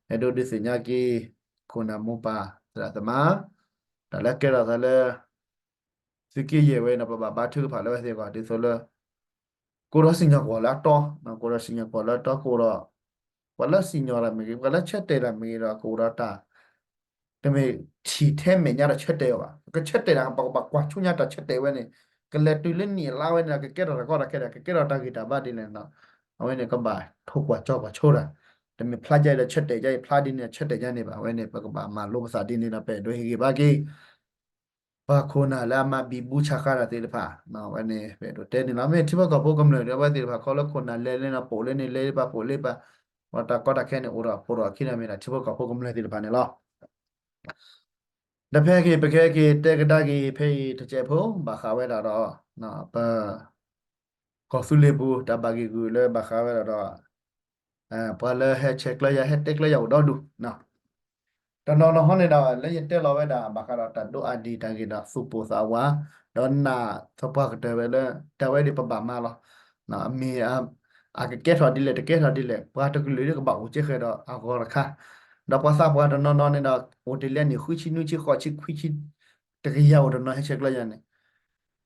အဲၣ်ဒိးဒုးသ့ၣ်ညါက့ၤ ခိၣ်နၢ်မိၢ်ပၢ်သရၣ်သမါ တၢ်လၢကဲထီၣ်သးလၢ သုးက့ယဲၢ်ဝဲန့ၣ် ပဘၣ်ဘါထုကဖၣ်လၢဝဲသ့ၣ်အဂီၢ် ဒ်သိးလၢ ကိးထီၣ်စံၣ်ညီၣ်ကွီၢ်လၢအတီ, ကိးထီၣ်စံၣ်ညီၣ်ကွီၢ်လၢအတီ ကအိၣ်ဒီး ပှၤလၢစံၣ်ညီၣ်တၢ်မ့ၢ်ဂ့ၤ ပှၤလၢဆၢတဲာ်တၢ်မ့ၢ်ဂ့ၤဒီး ကအိၣ်ဒီးတၢ် တမ့ၢ်ထံၣ်ထဲမဲာ်ညါဒီးဆၢတဲာ်အီၤဘၣ်. ပကဆၢတဲာ်တၢ် ပကဘၣ်ကွၢ်ဆူညါတၢ်ဆၢတဲာ်ဝဲန့ၣ် ကလဲၤတုၤလၢနံၣ်အလါဝဲန့ၣ်ဒီး ကကဲထီၣ်တၢ်ကီတၢ်ခဲဒီး ကကဲထီၣ်တၢ်ဂံၢ်တၢ်ဘါဒ်လဲၣ်န့ၣ်ဒီး အဝဲန့ၣ်ကဘၣ်ထိၣ်ကွၢ်ကၠီကွၢ်ဆိတၢ်, တမ့ၢ်ဖျါကါအံၤဒီးဆၢတဲာ်ကါအံၤ ဖျါဒ်န့ၣ်ဆၢတဲာ်ကါန့ၣ်ဘၣ်. အဝဲန့ၣ် ပကဘၣ်မၤလိပသးဒ်န့ၣ်ဒီး ပအဲၣ်ဒိးဟ့ၣ်ဂံၢ်ဘါက့ၤ ပှၤခိၣ်နၢ်လၢအမၤဘံဘူဆးဃါတၢ်သ့ၣ်တဖၣ်, အဝဲန့ၣ် ပအဲၣ်ဒိးတဲန့ၣ်လီၤ. မ့ၢ်ထံဖိကီၢ်ဖိကမျၢၢ်ဒီး အဝဲသ့ၣ်တဖၣ် ခီလၢခိၣ်နၢ်လဲၤလၢန့ၣ် ပိာ်လၢန့ၣ် လဲၤပာ်ပိာ်လၢပာ်, ဒီးတၢ်ကီတၢ်ခဲန့ၣ် အိၣ်ဒီးဖိဒီးခံန့ၣ် မ့ၢ်ဒၣ်ထံဖိကီၢ်ဖိကမျၢၢ်သ့ၣ်တဖၣ်န့ၣ်လီၤ. ဒီးဖဲက့ၤ ပကဟဲက့ၤတဲကဒါက့ၤဖဲအံၤတစဲးဖိ ဘၣ်ဃးဝဲဒၣ်ဒီး ပ ကီၢ်သူလ့ၤပူၤ တၢ်ဘၣ်ဂံၢ်ဂုာ်လၢဘၣ်ဃးဝဲဒၣ်ဒီး ပှၤလၢဟဲဆဲးကျၢယၤ ဟဲတဲကျၢယၤအိၣ်ဒီဒူၣ်, တနီၤနီၤဟီန့ၣ်ဒီး လၢယတဲလီၤဝဲဒၣ် ဘၣ်ဃးဒီးတၢ်ဒိးအါဒံးတၢ်ဂ့ၢ်ဒီး သူၣ်ပိၢ်သးဝး, ဒီးနာ်သပှၢ်ကတၢၢ်ဝဲလၢ တၢ်ဝဲဒၣ်ပဘၣ်မၤလီၤ. အမ့ၢ် အကကဲထီၣ်ဒ်လဲၣ် တကဲထီၣ်ဒ်လဲၣ် ပှၤတကလုာ်ဒ်ကဘၣ်အိၣ်ကဲဃဲၤဒီးအဂီၤတခါ, ဒီးပှၤသးပှၢ်တနီၤနီၤန့ၣ်ဒီး အိၣ်တ့ၢ်လၢနံၣ်ဃုဆံ နွံဆံ ဃိးဆံ ခွံဆံ တကယၤအိၣ်တနီၤ ဟဲဆဲးကျၢယၤန့ၣ်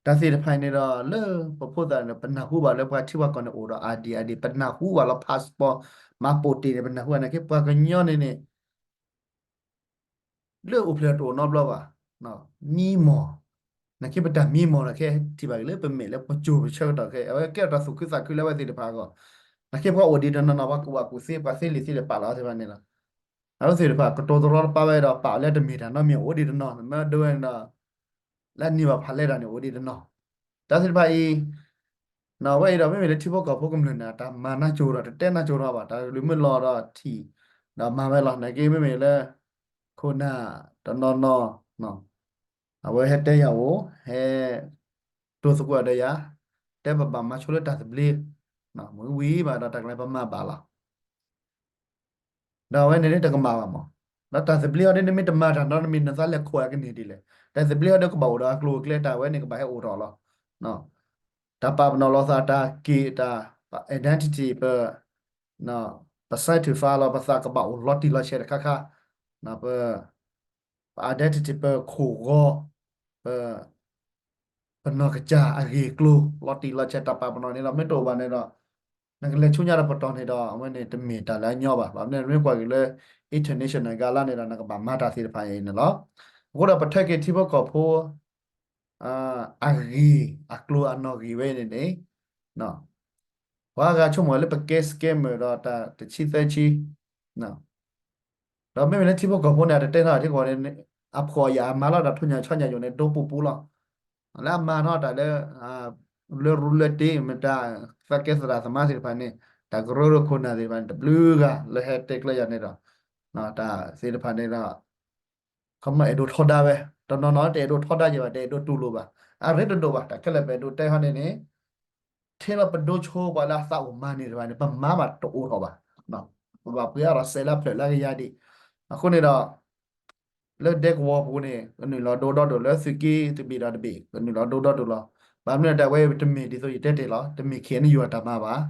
တၢ်သ့ၣ်တဖၣ်အံၤန့ၣ်ဒီး လၢပဖိသၣ်န့ၣ် ပနၢ်ဟူဘၣ်လၢပှၤထံပှၤကီၢ်န့ၣ်အိၣ်ဒီး ID ID ပနၢ်ဟူဘၣ်လီၤ passport မၤပိာ်တ့ၢ်န့ၣ် ပနၢ်ဟူဘၣ် နာ်က့ပှၤကညီန့ၣ်န့ၣ် လၢအိၣ်ဖျဲၣ်တအိၣ်နီတဘျီဘၣ်, မံမီၢ်, နာ်က့ပတၢ်မံမီၢ်ဒီး ခဲထံၣ်ဘၣ်က့ၤလၢပမဲာ်လၢပစိၤပဆၢကတီၢ်ခဲ အဝဲကဲထီၣ်တၢ်သူၣ်ခုသးခုလၢအဝဲသ့ၣ်တဖၣ်အဂီၢ်, နာ်က့ပှၤအိၣ်ဒံးတနီၤနီၤ ပှၤကူၣ်ဘၣ်ကူၣ်သ့ ပှၤသ့လံာ်သ့လံာ်ပာ်လီၤသ့ၣ်တဖၣ်န့ၣ်လီၤ. အဝဲသ့ၣ်တဖၣ် ကတိၤတရီတပါဝဲဒီး ပာ်အီၤလၢတမ့ၢ်တၢ်နီတမံၤအိၣ်ဒံးတနီၤ မ့ၢ်ဒိဝဲန့ၣ်ဒီး လၢအနံၣ်ဘၣ်ဖးလဲတၢ်န့ၣ် အိၣ်ဒံးတနီၤ, တၢ်သ့ၣ်တဖၣ်အံၤ အဝဲအံၤဒီး မ့မ့ၢ်လၢထံဖိကီၢ်ဖိကမျၢၢ်န့ၣ် တၢ်မၤနၢ်ကၠိၤဒီး တတဲနၢ်ကၠိၤဒီးဘၣ် တၢ်လုၢ်မုၢ်လီၤဒီးထံၣ် ဒီးမၤဝဲလီၤ. နာ်က့မ့မ့ၢ်လၢ ခိၣ်နၢ်တနီၤနီၤ အဝဲဟဲတဲယၤအိၣ် ဟဲ တိၢ်သကိးဒီးယၤ တဲပဘၣ်မၤဆိလၢတၢ်သဘျ့ မ့ၢ်ဝံၤဘၣ်ဒီး တၢ်ကလဲၤပမၤဘၣ်လီၤ. ဒီးအဝဲန့ၣ်တကမၣ်ဘၣ်မး, ဒီးတၢ်သဘျ့ဟီဒ်နမ့ၢ်တမၤတၢ်နီတမံၤ နသးလဲၤခိးအကန့ၢ်ဒ်လဲၣ်. တၢ်သဘျ့ဟီဒ်ကဘၣ်အိၣ်ဒီးအကျိၤအကျဲ တၢ်ဝဲန့ၣ်ကဘၣ်ဟဲအိၣ်ထီၣ်လီၤ. တၢ်ပာ်ပနီၣ်လိာ်သး တၢ်က့ၣ် တၢ် identity ပ ပစဲးထုးဖးလီၤ ပသးကဘၣ်အိၣ်လီၤတံၢ်လီၤဆဲးတခါခါ, ပ ပ identity ပခိၣ်ဂီၤ ပ ပနီၢ်ကစၢ်အဂ့ၢ်အကျိၤ လီၤတံၢ်လီၤဆဲး တၢ်ပာ်ပနီၣ်န့ၣ်ဒီး မ့ၢ်တအိၣ်ဘၣ်န့ၣ်ဒီး နကလဲၤဆူညါဒီးပတီၢ်န့ၣ်ဒီး အဝဲန့ၣ်တမ့ၢ်တၢ်လၢအညီဘၣ်. ဘၣ်မနုၤနမ့ၢ်ကွၢ်က့ၤလၢ international ကလါန့ၣ်ဒီး နကဘၣ်မၤတၢ်သ့ၣ်တဖၣ်အံၤန့ၣ်လီၤ. အဃိဒီးပထၢက့ၤထံဖိကီၢ်ဖိ အဂ့ၢ်အကျိၤအနီၣ်ဂံၢ်ဝဲန့ၣ်န့ၣ် ပှၤဂၤဆိကမိၣ်လၢပကဲ scammer ဒီးတၢ်တဆံသၢဆံ ဒီးမ့မ့ၢ်လၢထံဖိကီၢ်ဖိန့ၣ် တတဲထီၣ်ထံကီၢ်န့ၣ် အဖှီၣ်ယာ်အမၤလီၤတၢ်ထိၣ်ညၣ်ဆီညၣ်ယိာ်န့ၣ် ဒိပူၤပူၤလီၤ. လၢအမၤထီၣ်တၢ်လၢ လၢရူလၢတ့ မ့ၢ်တၢ်သးကဲသရၣ်သမါသ့ၣ်တဖၣ်န့ၣ် တၢ်ကရၢကရိခိၣ်နၢ်သ့ၣ်တဖၣ်န့ၣ် တဘျုးဂၤလၢဟဲတဲကျဲယၤန့ၣ်ဒီး တၢ်သ့ၣ်တဖၣ်န့ၣ်ဒီး ခီမီအဲၣ်ဒိးထီဒါဝဲ, တနီၤနီၤတအဲၣ်ဒိးထီဒါယဲဘၣ်, တအဲၣ်ဒိးတူၢ်လိာ်ဘၣ်, အရ့တဒိၣ်ဘၣ်. တၢ်ခဲလၢာ်ပအဲၣ်ဒိးတဲဟီန့ၣ်န့ၣ် ထဲလီၤပဒိဆိပှၤလၢအသးအိၣ်မၤန့ၢ်တဖၣ်န့ၣ် ပမၤဘၣ်တအိၣ်ထီၣ်ဘၣ်. ပဘၣ်ပှ့ၤအါထီၣ်စဲးလၢအဖျၢၣ်လၢအကယၤဒံး. အဃိန့ၣ်ဒီး လၢဒဲကဝီၤပူၤန့ၣ် ကနုာ်လီၤဒိဒီဒိၣ်လၢသုးက့တဘ့ၣ်ဒီးတဘ့ၣ် ကနုာ်လီၤဒိဒီဒိၣ်လီၤ. ဘၣ်မနုၤတၢ်ဝဲတမ့ၢ်ဒ်သိးယတဲတ့ၢ်လီၤ. တမ့ၢ် K N U အတၢ်မၤဘၣ်.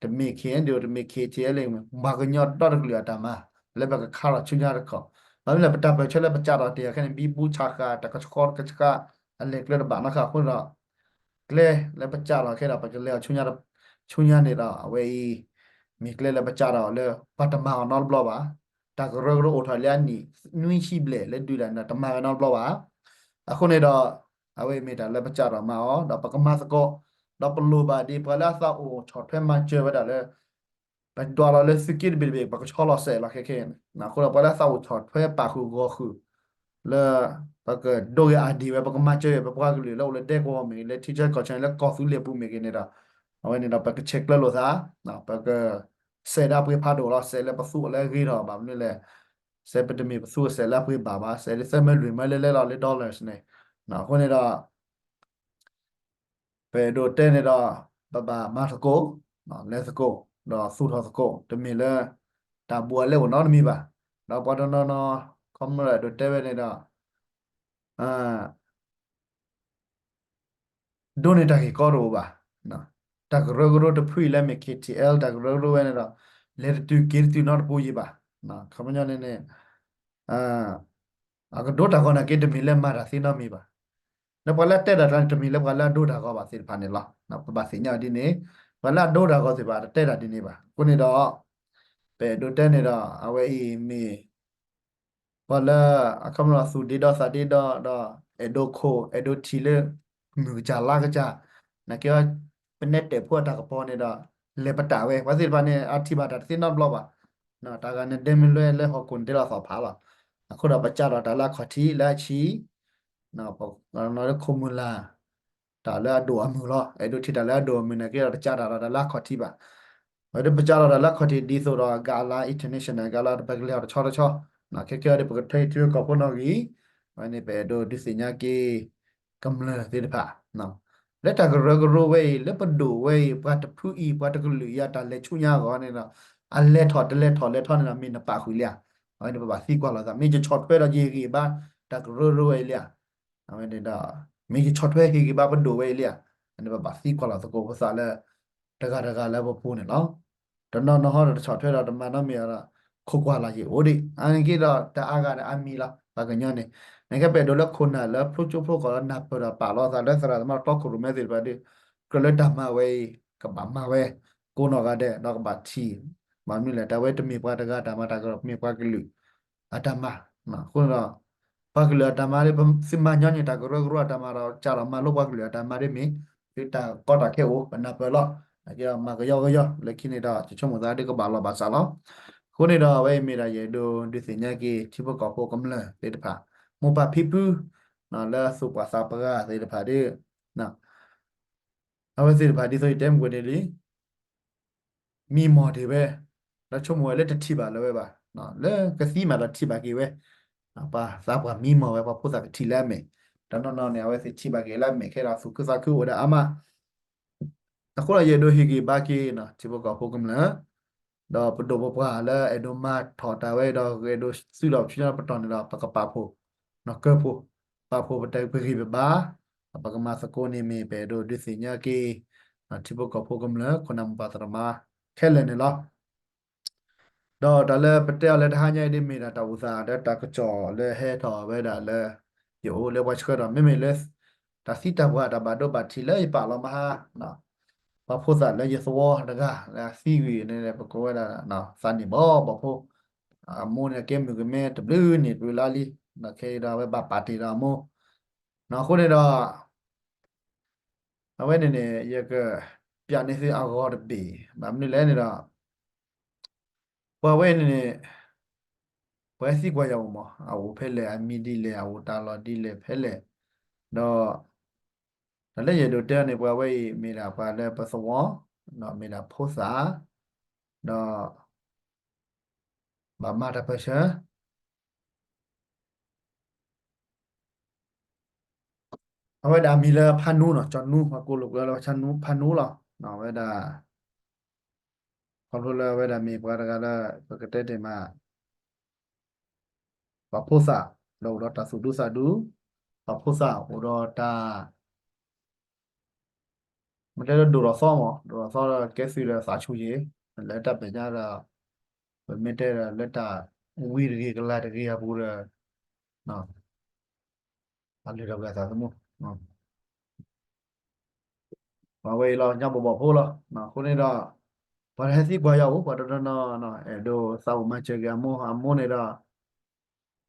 တမ့ၢ် K N U တမ့ၢ် K T L ပှၤကညီဒီတကလုာ်အတၢ်မၤ လၢပကခါထီၣ်ဆူညါတခီ. ဘၣ်မနုၤလဲၣ် ပတၢ်ပၢၢ်ဆၢလၢပကးထီၣ်တ့ၢ်အီၤခဲန့ၣ် ဘံဘူဆးဃာ် တကဆှီတကဆှီ အလဲၤကျဲတဘၣ်နီတခါအဃိန့ၣ်ဒီး ကျဲလၢပကးထီၣ်ခဲဒီး ပကလဲၤအီၤဆူညါ ဆူညါန့ၣ်ဒီး အဝဲအံၤ မ့ၢ်ကျဲလၢပကးထီၣ်လၢ ပှၤတမၤအီၤနီတဘျီဘၣ်. တၢ်ကရၢကရိအိၣ်ထီၣ်လၢအနံၣ်နွံဆံဘျဲၣ်လၢဒုးတၢ်န့ၣ်ဒီး တမၤဝဲနီတဘျီဘၣ်. အဃိန့ၣ်ဒီး အဝဲအံၤမ့ၢ်တၢ်လၢပကးထီၣ်မၤအီၤ ဒီးပကမၤသကိး ဒီးပလိၣ်ဘၣ်ဒ်ပှၤလၢအသးအိၣ်ဆီၣ်ထွဲမၤစၢၤဝဲဒၣ်လၢ ပဒွးလီၤလၢသုးက့တဘ့ၣ်တဘ့ၣ် ပကဆီလီၤစဲးလီၤခဲခဲန့ၣ် အဃိဒီးပှၤလၢအသးအိၣ်ဆီၣ်ထွဲပာ်ဃုာ်ဂီၤဃုာ် လၢ ပကဒိဂ့ၤအါဒံးဝဲ ပကမၤစၢၤပပှၤကလုာ်လၢအိၣ်လၢဒဲကဝီၤမ့ၢ်ဂ့ၤ လၢထံဆၢကီၢ်ဆၢ လၢကီၢ်သူလ့ၤပူၤမ့ၢ်ဂ့ၤန့ၣ်ဒီး အဝဲန့ၣ်ဒီးပကဆဲးကျၢလိာ်သး ပက စဲးဒၣ်ပှ့ၤဖးဒိၣ်လီၤ စဲးလၢပသူအီၤလၢအဂ့ၤထီၣ် ဘၣ်မနုၤလဲၣ် စဲးပတမ့ၢ်ပသူအစဲးလၢအပှ့ၤဘၣ်ဘၣ် စဲးလၢသၢမၢလွံၢ်မၢလၢလဲလီၤလၢ dollars န့ၣ် အဃိန့ၣ်ဒီး ပအဲၣ်ဒိးတဲန့ၣ်ဒီး ပဘၣ်မၤသကိး လဲၤသကိး ဒီးသူၣ်ထီၣ်သကိး တမ့ၢ်လၢ တၢ်ဘူးအလဲအိၣ်နီတမံၤဘၣ်. ဒီးပှၤတနီၤနီၤ ခီမီအဲၣ်ဒိးတဲဝဲန့ၣ်ဒီး ဒိးန့ၢ်တၢ်ဂ့ၢ်ကီတအိၣ်ဘၣ်. တၢ်ကရၢကရိတဖုအံၤလၢမ့ၢ် K T L တၢ်ကရၢကရိဝဲန့ၣ်ဒီး လဲၤတတုၤက့ၤတတုၤနီတပူၤယံၤဘၣ်. ခီပညီန့ၣ်န့ၣ် အကဒိတၢ်ဂီၤနာ်က့ တမ့ၢ်လၢမၤတၢ်သ့နီတမံၤဘၣ်. လၢပှၤလၢအတဲတၢ်ကျါန့ၣ် တမ့ၢ်လၢပှၤလၢအဒိတၢ်ဂီၤဘၣ်သ့ၣ်တဖၣ်န့ၣ်လီၤ. ပဘၣ်သ့ၣ်ညါအီၤဒ်န့ၣ် ပှၤလၢအဒိတၢ်ဂီၤသ့ၣ်တဖၣ် တတဲတၢ်ဒ်န့ၣ်ဘၣ်. အဃိန့ၣ်ဒီး ပအဲၣ်ဒိးတဲန့ၣ်ဒီး အဝဲအံၤမ့ၢ် ပှၤလၢ အခီပညီသူၣ်ဒ့ဒီသးဒ့ဒီ ဒီးအဲၣ်ဒိးခိၣ် အဲၣ်ဒိးထံၣ်လၢ မုၢ်ကစၢ်လါကစၢ် နာ်က့ ပနဲတဲာ်ဖိအတၢ်ကပီၤန့ၣ်ဒီး လဲၤပတာ်ဝဲ ပှၤသ့ၣ်တဖၣ်န့ၣ် အထံၣ်ဘၣ်တၢ်တသ့နီတဘျီဘၣ်. တၢ်ဂၤန့ၣ်ဒဲမ့ၢ်လွဲလၢဟီၣ်ခိၣ်န့ၣ်ဒဲလီၤသီၣ်ဖးလီၤ. အဃိဒီးပကးထီၣ်တၢ်လၢအခီၣ်ထံးလၢအဆံး လၢခိၣ်မုၢ်လၢ် တၢ်လၢအဒိၣ်အမုၢ်လီၤ. အဲၣ်ဒိးထံၣ်တၢ်လၢအဒိၣ်အမုၢ်နာ်က့ဒီး တကးတၢ်ဒီးတၢ်လၢအခီၣ်ထံးဘၣ်. ဝဲဒၣ်ပကးထီၣ်တၢ်လၢအခီၣ်ထံးဒ်သိးဒီး ကလါ international ကလါ ပကလဲၤအီၤတဆီတဆီ ခဲကဲအံၤဒီး ပကထၢအံၤထံဂၤကီၢ်ဖိနီၣ်ဂံၢ် ဝဲန့ၣ် ပအဲၣ်ဒိးဒုးသ့ၣ်ညါက့ၤ ကမျၢၢ်သ့ၣ်တဖၣ် လၢတၢ်ကရၢကရိဝဲအံၤ လၢပဒိၣ်ဝဲအံၤ ပှၤတဖုအံၤ ပှၤတကလုာ်အံၤ အတၢ်လဲၤဆူညါအဂီၢ်န့ၣ်ဒီး အလဲၤထီၣ်တလဲၤထီၣ်လဲၤထီၣ်န့ၣ်ဒီး မ့ၢ်နပာ်ဃုာ်လံဧါ. အဝဲန့ၣ်ပဘၣ်သံကွၢ်လိာ်သး မ့ၢ်ယဆီၣ်ထွဲဒီးယဟ့ၣ်ဂံၢ်ဘါ တၢ်ကရၢကရိဝဲအံၤလံဧါ. အဝဲန့ၣ်ဒီး မ့ၢ်ယဆီၣ်ထွဲဟ့ၣ်ဂံၢ်ဘါပဒိၣ်ဝဲအံၤလံဧါ. အန့ၣ်ပဘၣ်သံကွၢ်လိာ်သကိးပသးလၢ တဂၤတဂၤလၢပပူၤန့ၣ်လီၤ. တနီၤနီၤဟီဒီးတဆီၣ်ထွဲဒီးတမၤနီတမံၤဒီး ခိးကွၢ်လီၤယံၤအိၣ်ဒံး အန့ၣ်က့ဒီးတအါဂၤဒီးအါမံၤလီၤ. ပှၤကညီန့ၣ်, နကဲပအဲၣ်ဒိးလၢခိၣ်နၢ်လၢဖျိကၠိဖျိကီၢ်လၢနၢ်ပၢၢ်ဒီးပာ်လီၤသးလၢသရၣ်သမါတီခိၣ်ရိၣ်မဲသ့ၣ်တဖၣ်ဒီး ကြၢးလၢတၢ်မၤဝဲအံၤ ကဘၣ်မၤဝဲ ကိးနီၢ်ဂၤဒဲး ဒီးကဘၣ်ထံၣ်, ဘၣ်မနုၤလဲၣ် တၢ်ဝဲတမ့ၢ်ပှၤတဂၤအတၢ်မၤ တၢ်ကမ့ၢ်ပှၤကလုာ်အတၢ်မၤ, အဃိန့ၣ်ဒီး ပှၤကလုာ်အတၢ်မၤဒီး ပသုမၤညီနုၢ်တၢ်ကရၢကရိအတၢ်မၤဒီး ကးလီၤမၤလိပှၤကလုာ်အတၢ်မၤဒ်မ့ၢ် သုတၢ်ကီတၢ်ခဲအိၣ် ပနၢ်ပၢၢ်လီၤ, ကမၤကယီကယီ လၢခံန့ၣ်ဒီး ယဆိကမိၣ်သးဒ်ကဘၣ်လီၤဘၣ်စးလီၤ. အဃိန့ၣ်ဒီး အဝဲအံၤမ့ၢ်ဒၣ်ယအဲၣ်ဒိးဒုးသ့ၣ်ညါက့ၤ ထံဖိကီၢ်ဖိကမျၢၢ်သ့ၣ်တဖၣ် မိၢ်ပၢ်ဖံဖု လၢသူၣ်ပှၢ်သးပှၢ်သ့ၣ်တဖၣ်ဒီး အဝဲသ့ၣ်တဖၣ်ဒ်သိးယတဲမုၢ်ကွဲန့ၣ်လံ မံမီၢ်ဒံးဝဲ, ဒီးဆိကမိၣ်ဝဲလၢတထံၣ်ဘၣ်လၢၤဝဲဘၣ်, လၢကသံမးဒီးထံၣ်ဘၣ်က့ၤဝဲ, ပှၤသးပှၢ်မံမီၢ်ဝဲ ပှၤဖိသၣ်ကထံၣ်လၢအမဲာ်, တနီၤနီၤန့ၣ် အဝဲသ့ၣ်ထံၣ်ဘၣ်က့ၤလၢအမဲာ် ခဲဒီးသူၣ်ခုသးခုအိၣ်ဝဲဒၣ်အါမး အဃိဒီးယအဲၣ်ဒိးဟ့ၣ်ဂံၢ်ဘါက့ၤ ထံဖိကီၢ်ဖိကမျၢၢ်, ဒီးပဒိၣ်ပပှၢ်လၢအဲၣ်ဒိးမၤထီၣ်တၢ်ဝဲဒီး အဲၣ်ဒိးသုးဒီးဆူညါပတီၢ်န့ၣ်ဒီး ပကပာ်ဖှိၣ်, ကၢၢ်ဖှိၣ်, ပာ်ဖှိၣ်ပတၢ်ပဂံၢ်ပဘါ, ပကမၤသကိးန့ၣ်မ့ၢ် ပအဲၣ်ဒိးဒုးသ့ၣ်ညါက့ၤ ထံဖိကီၢ်ဖိကမျၢၢ် ခိၣ်နၢ်မိၢ်ပၢ်သရၣ်သမါ ခဲလၢာ်န့ၣ်လီၤ. ဒီးတၢ်လၢပတဲအီၤလၢတဟါညါအံၤဒ်မ့ၢ်ဒၣ်တၢ်အိၣ်သးဒီးတၢ်ကစီၣ်လၢဟဲထီၣ်ဝဲဒၣ်လၢ ယအိၣ်လၢပှၤဆှၢဒီး မ့မ့ၢ်လၢ တၢ်သံတၢ်ပှၢ်တၢ်ဘၣ်ဒိဘၣ်ထံးလၢယပာ်လီၤမဟါ ပှၤဖိသၣ်လၢယသဝီတဂၤလၢအသံဝံၤန့ၣ် ပကိးဝဲဒၣ် သးနံၣ်ဘီဘီဖိ, အမိၢ်န့ၣ်ကဲမုၣ်ကမဲတဘျုးနံၣ် တဘျုးလါလံ, ဒီးခဲအံၤဒီးအဝဲဘၣ်ပာ်တ့ၢ်ဒီးအမိၢ်, အဃိန့ၣ်ဒီး အဝဲန့ၣ်န့ၣ် ယကပျးန့ၢ်သုအဂီၤတဘ့ၣ် ဘၣ်မနုၤလဲၣ်န့ၣ်ဒီး ပှၤဝဲန့ၣ်န့ၣ် ပှၤဟဲသံကွၢ်ယၤအိၣ်မး အအိၣ်ဖဲလဲၣ် အမံၤဒ်လဲၣ် အအိၣ်တၢ်လီၢ်ဒ်လဲၣ်ဖဲလဲၣ်, ဒီး တၢ်လၢယအဲၣ်ဒိးတဲအီၤန့ၣ် ပှၤဝဲအံၤမ့ၢ်ဒၣ်ပှၤလၢပသဝီ, ဒီးမ့ၢ်ဒၣ်ဖိသၣ်, ဒီး ဘၣ်မၤတၢ်ပၢၢ်ဆၢ အဝဲဒၣ်မံၤလၢဖးနူနီၤ, ကၠီၤနူ, ပှၤကိးလိာ်ကွဲလၢဖးနူလီၤ. အဝဲဒၣ် ခီဖျိလၢအဝဲဒၣ်မ့ၢ်ပှၤတဂၤလၢ ပကတဲတ့ၢ်မး ပှၤဖိသၣ် ဒီးအိၣ်ဒီးတၢ်သူၣ်ဒူသးဒူ, ပှၤဖိသၣ်အိၣ်ဒီးတၢ် မ့ၢ်တဲလၢဒိၣ်ထီၣ်သီမး, ဒိၣ်ထီၣ်သီဒီးကဲသုးဒီးသးဆူၣ်ယံၤ, လၢတၢ်မဲာ်ညါဒီး ပမ့ၢ်တဲဒီးလၢတၢ်ဝံတဂ့ၤကလၤတဂ့ၤအပူၤဒီး အလုၢ်ထီၣ်ပှဲၤသးသမူ ပှၤဝဲအံၤလီၤ ညါဘီၣ်ဘီၣ်ဖိလီၤ. အဃိန့ၣ်ဒီး ပှၤလၢဟဲသံကွၢ်ယၤအိၣ် ပှၤတနီၤနီၤ အဲၣ်ဒိးသးအိၣ်မၤစၢၤက့ၤအမိၢ် အမိၢ်န့ၣ်ဒီး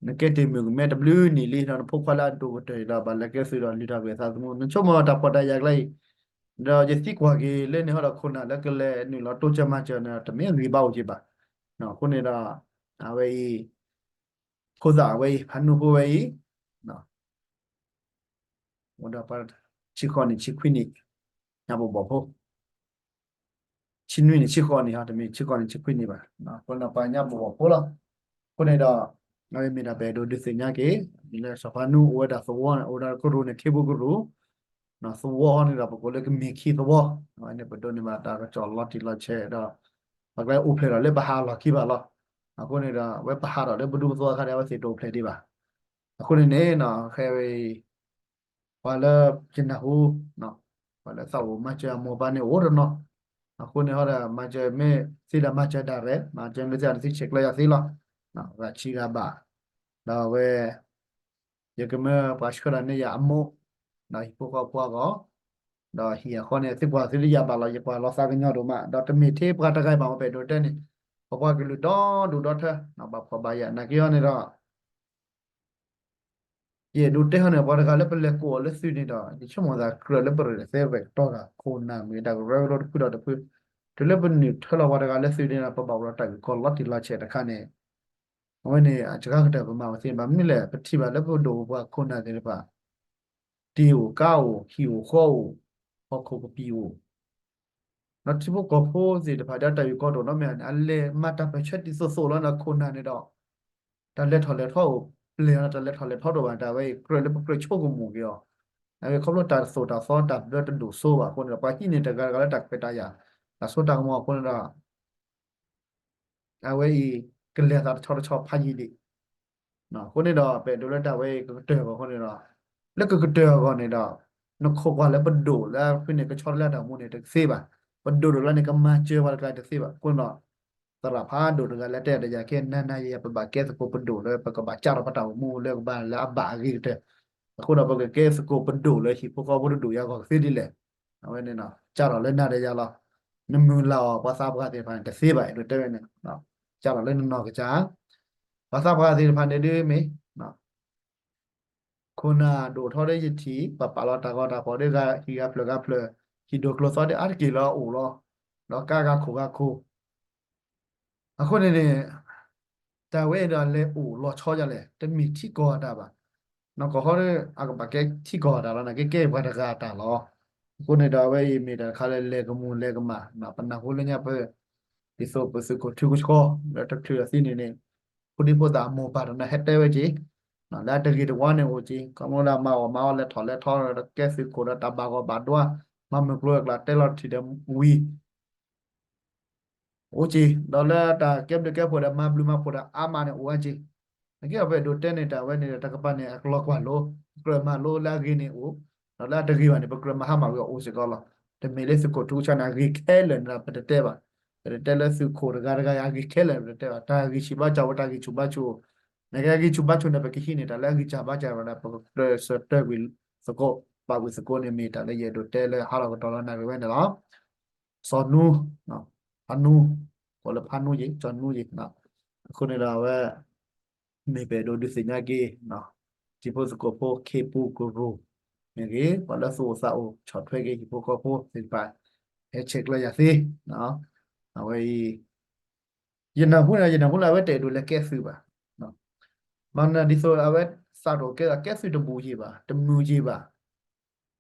နကဲတ့ၢ်မုၣ်ကမဲတဘျုးနံၣ်လံဒီး နဖိခွါလၢအဒိၣ်ကတၢၢ်အံၤဒီး ဘၣ်လဲၤကဲသုးဒီးလုၢ်ထီၣ်ပှဲၤသးသမူ နဆိကမိၣ်တၢ်ဖှီၣ်တၢ်ယာ်ကျါအံၤ ဒီးယသံကွၢ်က့ၤလၢန့ၣ်ဟီဒီး ခိၣ်နၢ်လၢကလဲၤနုာ်လီၤတိစၢၤမၤစၢၤန့ၣ် တမ့ၢ်ဂံၢ်ဘါအိၣ်က့ၤဘၣ်. အဃိန့ၣ်ဒီး အဝဲအံၤ ဖိသၣ်ဝဲအံၤ ဖးနူဖိဝဲအံၤ အိၣ်ဒီးပှၤ ဆံဃိးနံၣ် ဆံခွံနံၣ် ညါဘီၣ်ဘီၣ်ဖိ ဆံနွံနံၣ် ဆံဃိးနံၣ်ဟီ တမ့ၢ်ဆံဃိးနံၣ် ဆံခွံနံၣ်ဘၣ်. အဃိန့ၣ်ပှၤညါဘီၣ်ဘီၣ်ဖိလီၤ. အဃိန့ၣ်ဒီး အဝဲမ့ၢ်ဒၣ်ပအဲၣ်ဒိးဒုးသ့ၣ်ညါက့ၤ လၢစီၤဖးနူအိၣ်ဝဲဒၣ်သဝီန့ၣ် အိၣ်ဒီးကရူၢ်န့ၣ် ခ့ပူၤကရူၢ် သဝီဟီန့ၣ်ဒီး ပကိးလၢကမ့ၢ်ခံသဝီ, အဝဲန့ၣ်ပဒိးန့ၢ်ဘၣ်တၢ်ကစီၣ်လီၤတံၢ်လီၤဆဲးဒီး ပကလဲၤအိၣ်ဖျဲၣ်ဒီးလၢပဟးလီၢ်ခံဘၣ်လီၤ. အဃိန့ၣ်ဒီး အဝဲပဟးထီၣ်လၢပဒူပသဝီအခါန့ၣ် အဝဲသ့ၣ်တအိၣ်ဖျဲၣ်ဒံးဘၣ်. အဃိန့ၣ်န့ၣ် ခဲအံၤ ပှၤလၢယနၢ်ဟူ ပှၤလၢသးအိၣ်မၤစၢၤအမိၢ်အပၢ်န့ၣ်အိၣ်တနီၤ, အဃိန့ၣ်ဟီဒီး မၤစၢၤမ့ၢ်သ့ဒီးမၤစၢၤဒၣ်ရဲၣ်, မၤစၢၤမ့ၢ်သ့ဒီးသုဆဲးကျၢယၤသ့လီၤ. ဂၤဆံဂၤဘၣ်, ဒီးအဝဲ ယကမၢပှၤဆှၢဒီးန့ၢ်ယၤအမိၢ်, ဒီးဟံၣ်ဖိဃီဖိအဂီၢ်, ဒီးဟံၣ်အဃီန့ၣ် သုကွၢ်သုလၢယၤဘၣ်လီၤ, ယကွၢ်လီၤသးကညီၤဒိၣ်မး, ဒီးတမ့ၢ်ထဲပှၤတဂၤဘၣ် ပအဲၣ်ဒိးတဲန့ၣ်, ပပှၤကလုာ်ဒီဒူၣ်ဒီထၢ ဘၣ်ဖှီၣ်ဘၣ်ယာ် နာ်က့ဟီန့ၣ်ဒီး ယအဲၣ်ဒိးတဲဟီန့ၣ် ပှၤတဂၤလၢပလဲၤကိးအီၤလၢသုးန့ၣ်ဒီး ယဆိကမိၣ်သးကြၢးလၢပရဲၣ်သဲရဲၣ်ကတီၢ်ဒီး ခိၣ်နၢ်မ့ၢ်တၢ်ကရၢကရိတဖုဒီးတဖု, တုၤလၢပနုာ်ထၢလီၤပှၤတဂၤလၢသုးန့ၣ်ဒီး ပဘၣ်အိၣ်ဒီးတၢ်ဂ့ၢ်ကီလီၤတံၢ်လီၤဆဲးတခါန့ၣ်, အဝဲန့ၣ် အစှၤကတၢၢ်ပမၤဝဲသ့ ဘၣ်မနုၤလဲၣ် ပထံၣ်ဘၣ်လၢပဒိၣ်ပပှၢ်ခိၣ်နၢ်သ့ၣ်တဖၣ် တ့ၢ်အိၣ်ကါအိၣ် ဟံၣ်အိၣ်ဃီအိၣ် ဟီၣ်ခိၣ်ကပံာ်အိၣ် ဒီးထံဖိကီၢ်ဖိသ့ၣ်တဖၣ်ဒီးတၢ်ဂ့ၢ်ကီတအိၣ်နီတမံၤန့ၣ် အလဲၤမၤတၢ်ပၢၢ်ဆၢတံၤသိးသိးလီၤဒီးခိၣ်နၢ်န့ၣ်ဒီး တၢ်လဲၤထီၣ်လဲၤထီအိၣ်ပျဲၢ်လီၤ တၢ်လဲၤထီၣ်လဲၤထီတအိၣ်ဘၣ် တၢ်ဝဲအံၤကြၢးလၢပကြၢးဆိကမိၣ်က့ၤအီၤ, အဝဲခီဖျိတၢ်သိၣ်တၢ်သီတၢ်ဘျၢတဒိၣ်စိဘၣ်အဃိန့ၣ်ဒီး ပှၤဟံးန့ၢ်တဂၤတဂၤလၢတၢ်ခွဲးတၢ်ယာ် တၢ်စိတၢ်ကမီၤအဃိန့ၣ်ဒီး အဝဲအံၤ ကလဲၤသးတဆီတဆီဖးယံာ်လံ. အဃိန့ၣ်ဒီး ပအဲၣ်ဒိးလၢတၢ်ဝဲအံၤကကတၢၢ်အဂီၢ်အဃိန့ၣ်ဒီး လၢကကတၢၢ်အဂီၢ်န့ၣ်ဒီး နခိးကွၢ်လၢပဒိၣ်လၢဖုန့ၣ် ကဆီတလဲအတၢ်မူန့ၣ် တသ့ဘၣ်. ပဒိၣ်ဒိၣ်လၢန့ၣ် ကမၤစၢၤပှၤတကျါတသ့ဘၣ်. အဃိန့ၣ်ဒီး သရၣ်ဖးဒိၣ်တဂၤလၢတဲတယၤခဲ နၤနၤယၤယၤ ပဘၣ်ကဲသကိးပဒိၣ်လၢ ပကဘၣ်ကၢ်ထီၣ်ပတၢ်အိၣ်မူလၢကဘၣ်လၢအဘၣ်အဂ့ၤကတၢၢ်, အဃိဒီးပကကဲသကိးပဒိၣ်လၢဟံၣ်ဖိဃီဖိတဒူၣ်ယၤဂီၢ်ကသ့ဒ်လဲၣ်. အဝဲန့ၣ် ကၢ်ထီၣ်လၢနၤဒီးယၤလီၤ. နမုၢ်လၢ်အီၤ ပှၤသးပှၢ်သ့ၣ်တဖၣ်န့ၣ် တသ့ဘၣ် အဲၣ်ဒိးတဲဝဲန့ၣ်, ကၢ်ထီၣ်လၢနနီၢ်ကစၢ် ပှၤသးပှၢ်သ့ၣ်တဖၣ်န့ၣ်ဒ်မ့ၢ် ခိၣ်နၢ်ဒိၣ်ထီၣ်ဒီးယထံၣ် ပပာ်လီၤတၢ်ဂီၤတၢ်ဖီၣ်ဒီး ဟံၣ်ဂၤဖျၢၣ်ဂၤဖျၢၣ် ဟံၣ်ဒိၣ်ကျိၤသီဒီးအါတက့ၢ်လၢအအိၣ်လီၤ. ဒီးကါဂၤခိၣ်ဂၤခိၣ် အဃိန့ၣ်န့ၣ် တၢ်ဝဲအံၤဒီးလဲၤအိၣ်လီၤဆီဒ်လဲၣ် တမ့ၢ်ထံကီၢ်အတၢ်ဘၣ်. နီၢ်ကီၢ်ဟီဒီး အကဘၣ်ကဲထံကီၢ်အတၢ်လီၤ နာ်က့ကဲပှၤတဂၤအတၢ်လီၤ. အဃိန့ၣ်ဒီးအဝဲအံၤမ့ၢ်တၢ်တခါလၢလဲၤကမူၣ်လဲၤကမၣ် ပနၢ်ဟူလၢညါပ ဒ်သိးပသုးခိၣ်ထူကဆှီ လၢတချုးအသံန့ၣ်န့ၣ် ဖိဒံဖိသၣ်အမိၢ်ပၢ်တနီၤဟဲတဲဝဲက့ၤ လၢအတဂ့ၤတဝါန့ၣ်အိၣ်က့ၤ ခီဖျိလၢအမၤအီၣ်မၤအီလဲၤထီၣ်လဲၤထီဒီးကဲသုးခိၣ်ဒီးတၢ်ဘၣ်ဂီၢ်ဘၣ်ဒွါ မၤမုၢ်ကျိၤအကျါတဲလီၤထံၣ်ဒီးဝံၤ အိၣ်က့ၤ ဒီးလၢတၢ်ကဲဘျုးကဲဖှိၣ်ဒီးမၤဘျုးမၤဖှိၣ်ဒီးအါမးန့ၣ်အိၣ်ဝဲက့ၤ နာ်က့ဒီးပအဲၣ်ဒိးတဲန့ၣ် တၢ်ဝဲန့ၣ်ဒီးတကပၤန့ၣ် အကလီၤကွၢ်လိ ပကြၢးမၤလိလၢအဂ့ၤန့ၣ်အိၣ် ဒီးလၢအတဂ့ၤဘၣ်န့ၣ် ပကြၢးမၤဟါမၢ်ဝံၤအအိၣ်စ့ၢ်ကီးလီၤ. တမ့ၢ်လၢသုးခိၣ်ထူကဆှီန့ၣ် အဂ့ၤခဲလၢာ်န့ၣ်ဒီး ပတတဲဘၣ်. ပတတဲလၢသုးခိၣ်တဂၤတဂၤအံၤ အဂ့ၤခဲလၢာ်န့ၣ် ပတတဲဘၣ်. တၢ်ဂံၢ်ဆံးဘါစၢ်ဝဲ တၢ်ဂံၢ်ဆူၣ်ဘါဆူၣ် နာ်က့အဂံၢ်ဆူၣ်ဘါဆူၣ်န့ၣ် ပကဟံးန့ၢ်တၢ်လၢအဂံၢ်စၢ်ဘါစၢ်ဝဲဒၣ် ပကကြၢးဆၢတဲာ်ကွံာ်သကိး ပာ်ကွံာ်သကိးန့ၣ် မ့ၢ်တၢ်လၢယအဲၣ်ဒိးတဲလၢဟါထီၣ်ကတီၢ်လီၤနၣ်ရံၣ်ဝဲန့ၣ်လီၤ. စီၤနူ ဖါနူ ကိးလၢဖါနူယ့ၤ စီၤနူယ့ၤ အဃိန့ၣ်ဒီးအဝဲ မ့ၢ်ပအဲၣ်ဒိးဒုးသ့ၣ်ညါက့ၤ တံၤဖိသကိးဖိ ခ့ပူၤကရူၢ်မ့ၢ်ဂ့ၤ ပှၤလၢသူၣ်အိၣ်သးအိၣ် ဆီၣ်ထွဲက့ၤဟံၣ်ဖိဃီဖိသ့ၣ်တဖၣ် ဟဲဆဲးကျၢယၤသ့ အဝဲအံၤ ယနၢ်ဟူန့ၣ် ယနၢ်ဟူလၢအဝဲတအဲၣ်ဒိးလဲၤကဲသုးဘၣ်. မၤနၢၤဒ်သိးအဝဲစးထီၣ်ကဲ ကဲသုးတဘူၣ်ယံာ်ဘၣ် တမုာ်ယံာ်ဘၣ်.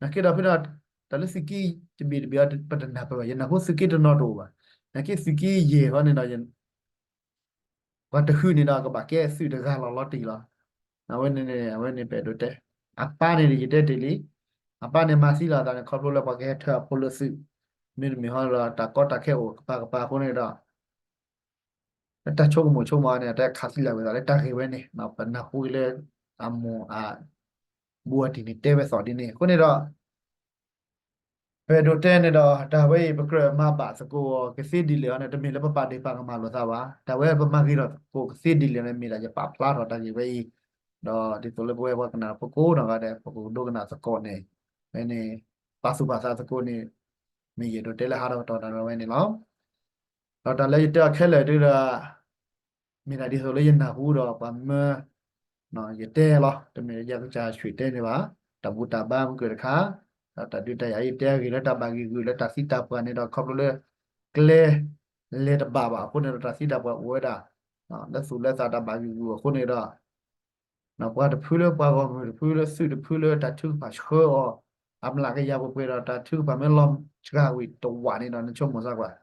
နာ်က့ဒီးဖဲဒီး တၢ်လၢသုးက့တဘ့ၣ်တဘ့ၣ်အံၤ ပတနၢ်ပၢၢ်ဘၣ် ယနၢ်ဟူသုးက့တနီၤတအိၣ်ဘၣ်. နာ်က့သုးက့ယဲၢ်ဃီန့ၣ်ဒီး ပှၤတဟုန့ၣ်ဒီးကဘၣ်ကဲသုးတဂၤလီၤလီၤတံၢ်လီၤ. အဝဲန့ၣ်န့ၣ် အဝဲန့ၣ်ပအဲၣ်ဒိးတဲ အပၢ်န့ၣ်ဒီးယတဲတ့ၢ်လံ. အပၢ်န့ၣ်မၤသံလီၤအသးန့ၣ် ခီဖျိလၢပှၤကဟဲထၢအဖိလၢသုး မ့တမ့ၢ်ဟီဒီးတၢ်ကီတၢ်ခဲအိၣ်ကပၤကပၤအဃိန့ၣ်ဒီး လၢတၢ်ဆိကမိၣ်ဆိကမးန့ၣ် အတၢ်ခးသံလၢာ်ဝဲသးလၢတၢ်ဂ့ၢ်ဝဲန့ၣ် ပနၢ်ဟူက့ၤလၢ အမိၢ်အ ဘူးအတံၢ်န့ၣ်တဲဝဲသီၣ်ဒ်န့ၣ် အဃိန့ၣ်ဒီး ပအဲၣ်ဒိးတဲန့ၣ်ဒီး တၢ်ဝဲအံၤ ပကြၢးမၤဘၣ်သကိးကသ့ဒ်လဲၣ်အီၤန့ၣ် တမ့ၢ်လၢပပာ်ဒ့ၣ်ပာ်ကမၣ်လိာ်သးဘၣ်. တၢ်ဝဲပမၤဂ့ၤထီၣ်သကိးကသ့ဒ်လဲၣ်န့ၣ် မ့ၢ်ဒၣ်ယပာ်ဖျါထီၣ်တၢ်ဂ့ၢ်ဝဲအံၤ, ဒီးဒ်သိးလၢပဝဲပှၤကနၣ်တၢ်ဖိကိးနီၢ်ဂၤဒဲး ပကဒိကနၣ်သကိးန့ၣ် ဝဲန့ၣ် ပာ်သူၣ်ပာ်သးသကိးန့ၣ် မ့ၢ်ယအဲၣ်ဒိးတဲလၢဟါထီၣ်ကတီၢ်တၢ်ဝဲန့ၣ်လီၤ. ဒီးတၢ်လၢယတဲအီၤခဲလၢာ်ဒ်ဒီး မ့ၢ်ဒၣ်ဒ်သိးလၢယနၢ်ဟူဒီးပှၤမၢ ယတဲလီၤ. တမ့ၢ်လၢယကစၢ်ဆှံတဲန့ၣ်ဘၣ်. တၢ်ဘူၣ်တၢ်ဘါမ့ၢ်ကတၢၢ်တခါ, ဒီးတၢ်ဒုးတၢ်ယၤအံၤတဲအဂ့ၢ်လၢတၢ်ဘၣ်ဂံၢ်ဂုာ်လၢတၢ်သံတၢ်ပှၢ်န့ၣ်ဒီး ခီဖျိလၢ ကျဲ လဲၤတဘၣ်ဘၣ်အဃိန့ၣ်ဒီး တၢ်သံတၢ်ပှၢ်အိၣ်ဝဲဒၣ် လၢသူၣ်လၢသးတၢ်ဘၣ်ဂံၢ်ဂုာ်အဃိန့ၣ်ဒီး ပှၤတဖုလၢပှၤဂီၢ်မုၢ်တဖုလၢသုးတဖုလၢတၢ်ထုကဖၣ်ဆှၢအီၤ အမျးကယၤပှဲၤပှဲၤဒီးတၢ်ထုကဖၣ်မ့ၢ်လီၤစှၤဝံၤတဝးန့ၣ်ဒီး နဆိကမိၣ်စၢ်ကွၢ်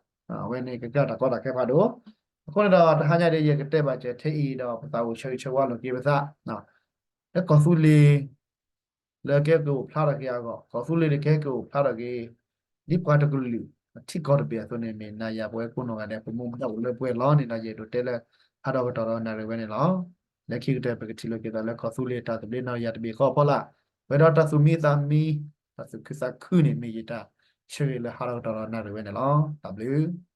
အဝဲန့ၣ်ကကၢ်တၢ်ကီတၢ်ခဲဖးဒိၣ်. အဃိန့ၣ်ဒီးတဟါညါဒီးယကတဲဘၣ်စၢၤထဲအံၤဒီး ပသးအိၣ်ဆၢဂ့ၤဆၢဝါလိာ်က့ၤပသး လၢကီၢ်သူလ့ၤ လၢကဟဲက့ၤအိၣ်ဖျါထီၣ်က့ၤအဂီၢ် ကီၢ်သူလ့ၤဒီးကဟဲက့ၤအိၣ်ဖျါထီၣ်က့ၤ ဒ်ပှၤတကလုာ် ထံကီၢ်တဘ့ၣ်အသိးန့ၣ် မ့ၢ်နၤယၤပဝဲကိးနီၢ်ဂၤဒဲး ပမူပဒါအိၣ်လၢပှဲၤလီၤန့ၣ်ဒီး ယအဲၣ်ဒိးတဲလၢ ဟါထီၣ်ကတီၢ်ဒီးနၣ်ရံၣ်ဝဲန့ၣ်လီၤ. လၢခံကတၢၢ်ပကထံၣ်လိာ်က့ၤသးလၢကီၢ်သူလ့ၤတၢ်သဘျ့နီၢ်ယၤတဘ့ၣ်ဃီအဖီလာ် ပှဲၤဒီးတၢ်သူၣ်မံသးမံ တၢ်သူၣ်ခုသးခုန့ၣ် မ့ၢ်ယတၢ်ဆၢဂ့ၤလၢဟါထီၣ်ကတီၢ်ဒီးနၣ်ရံၣ်ဝဲန့ၣ်လီၤ. တၢ်ဘျုး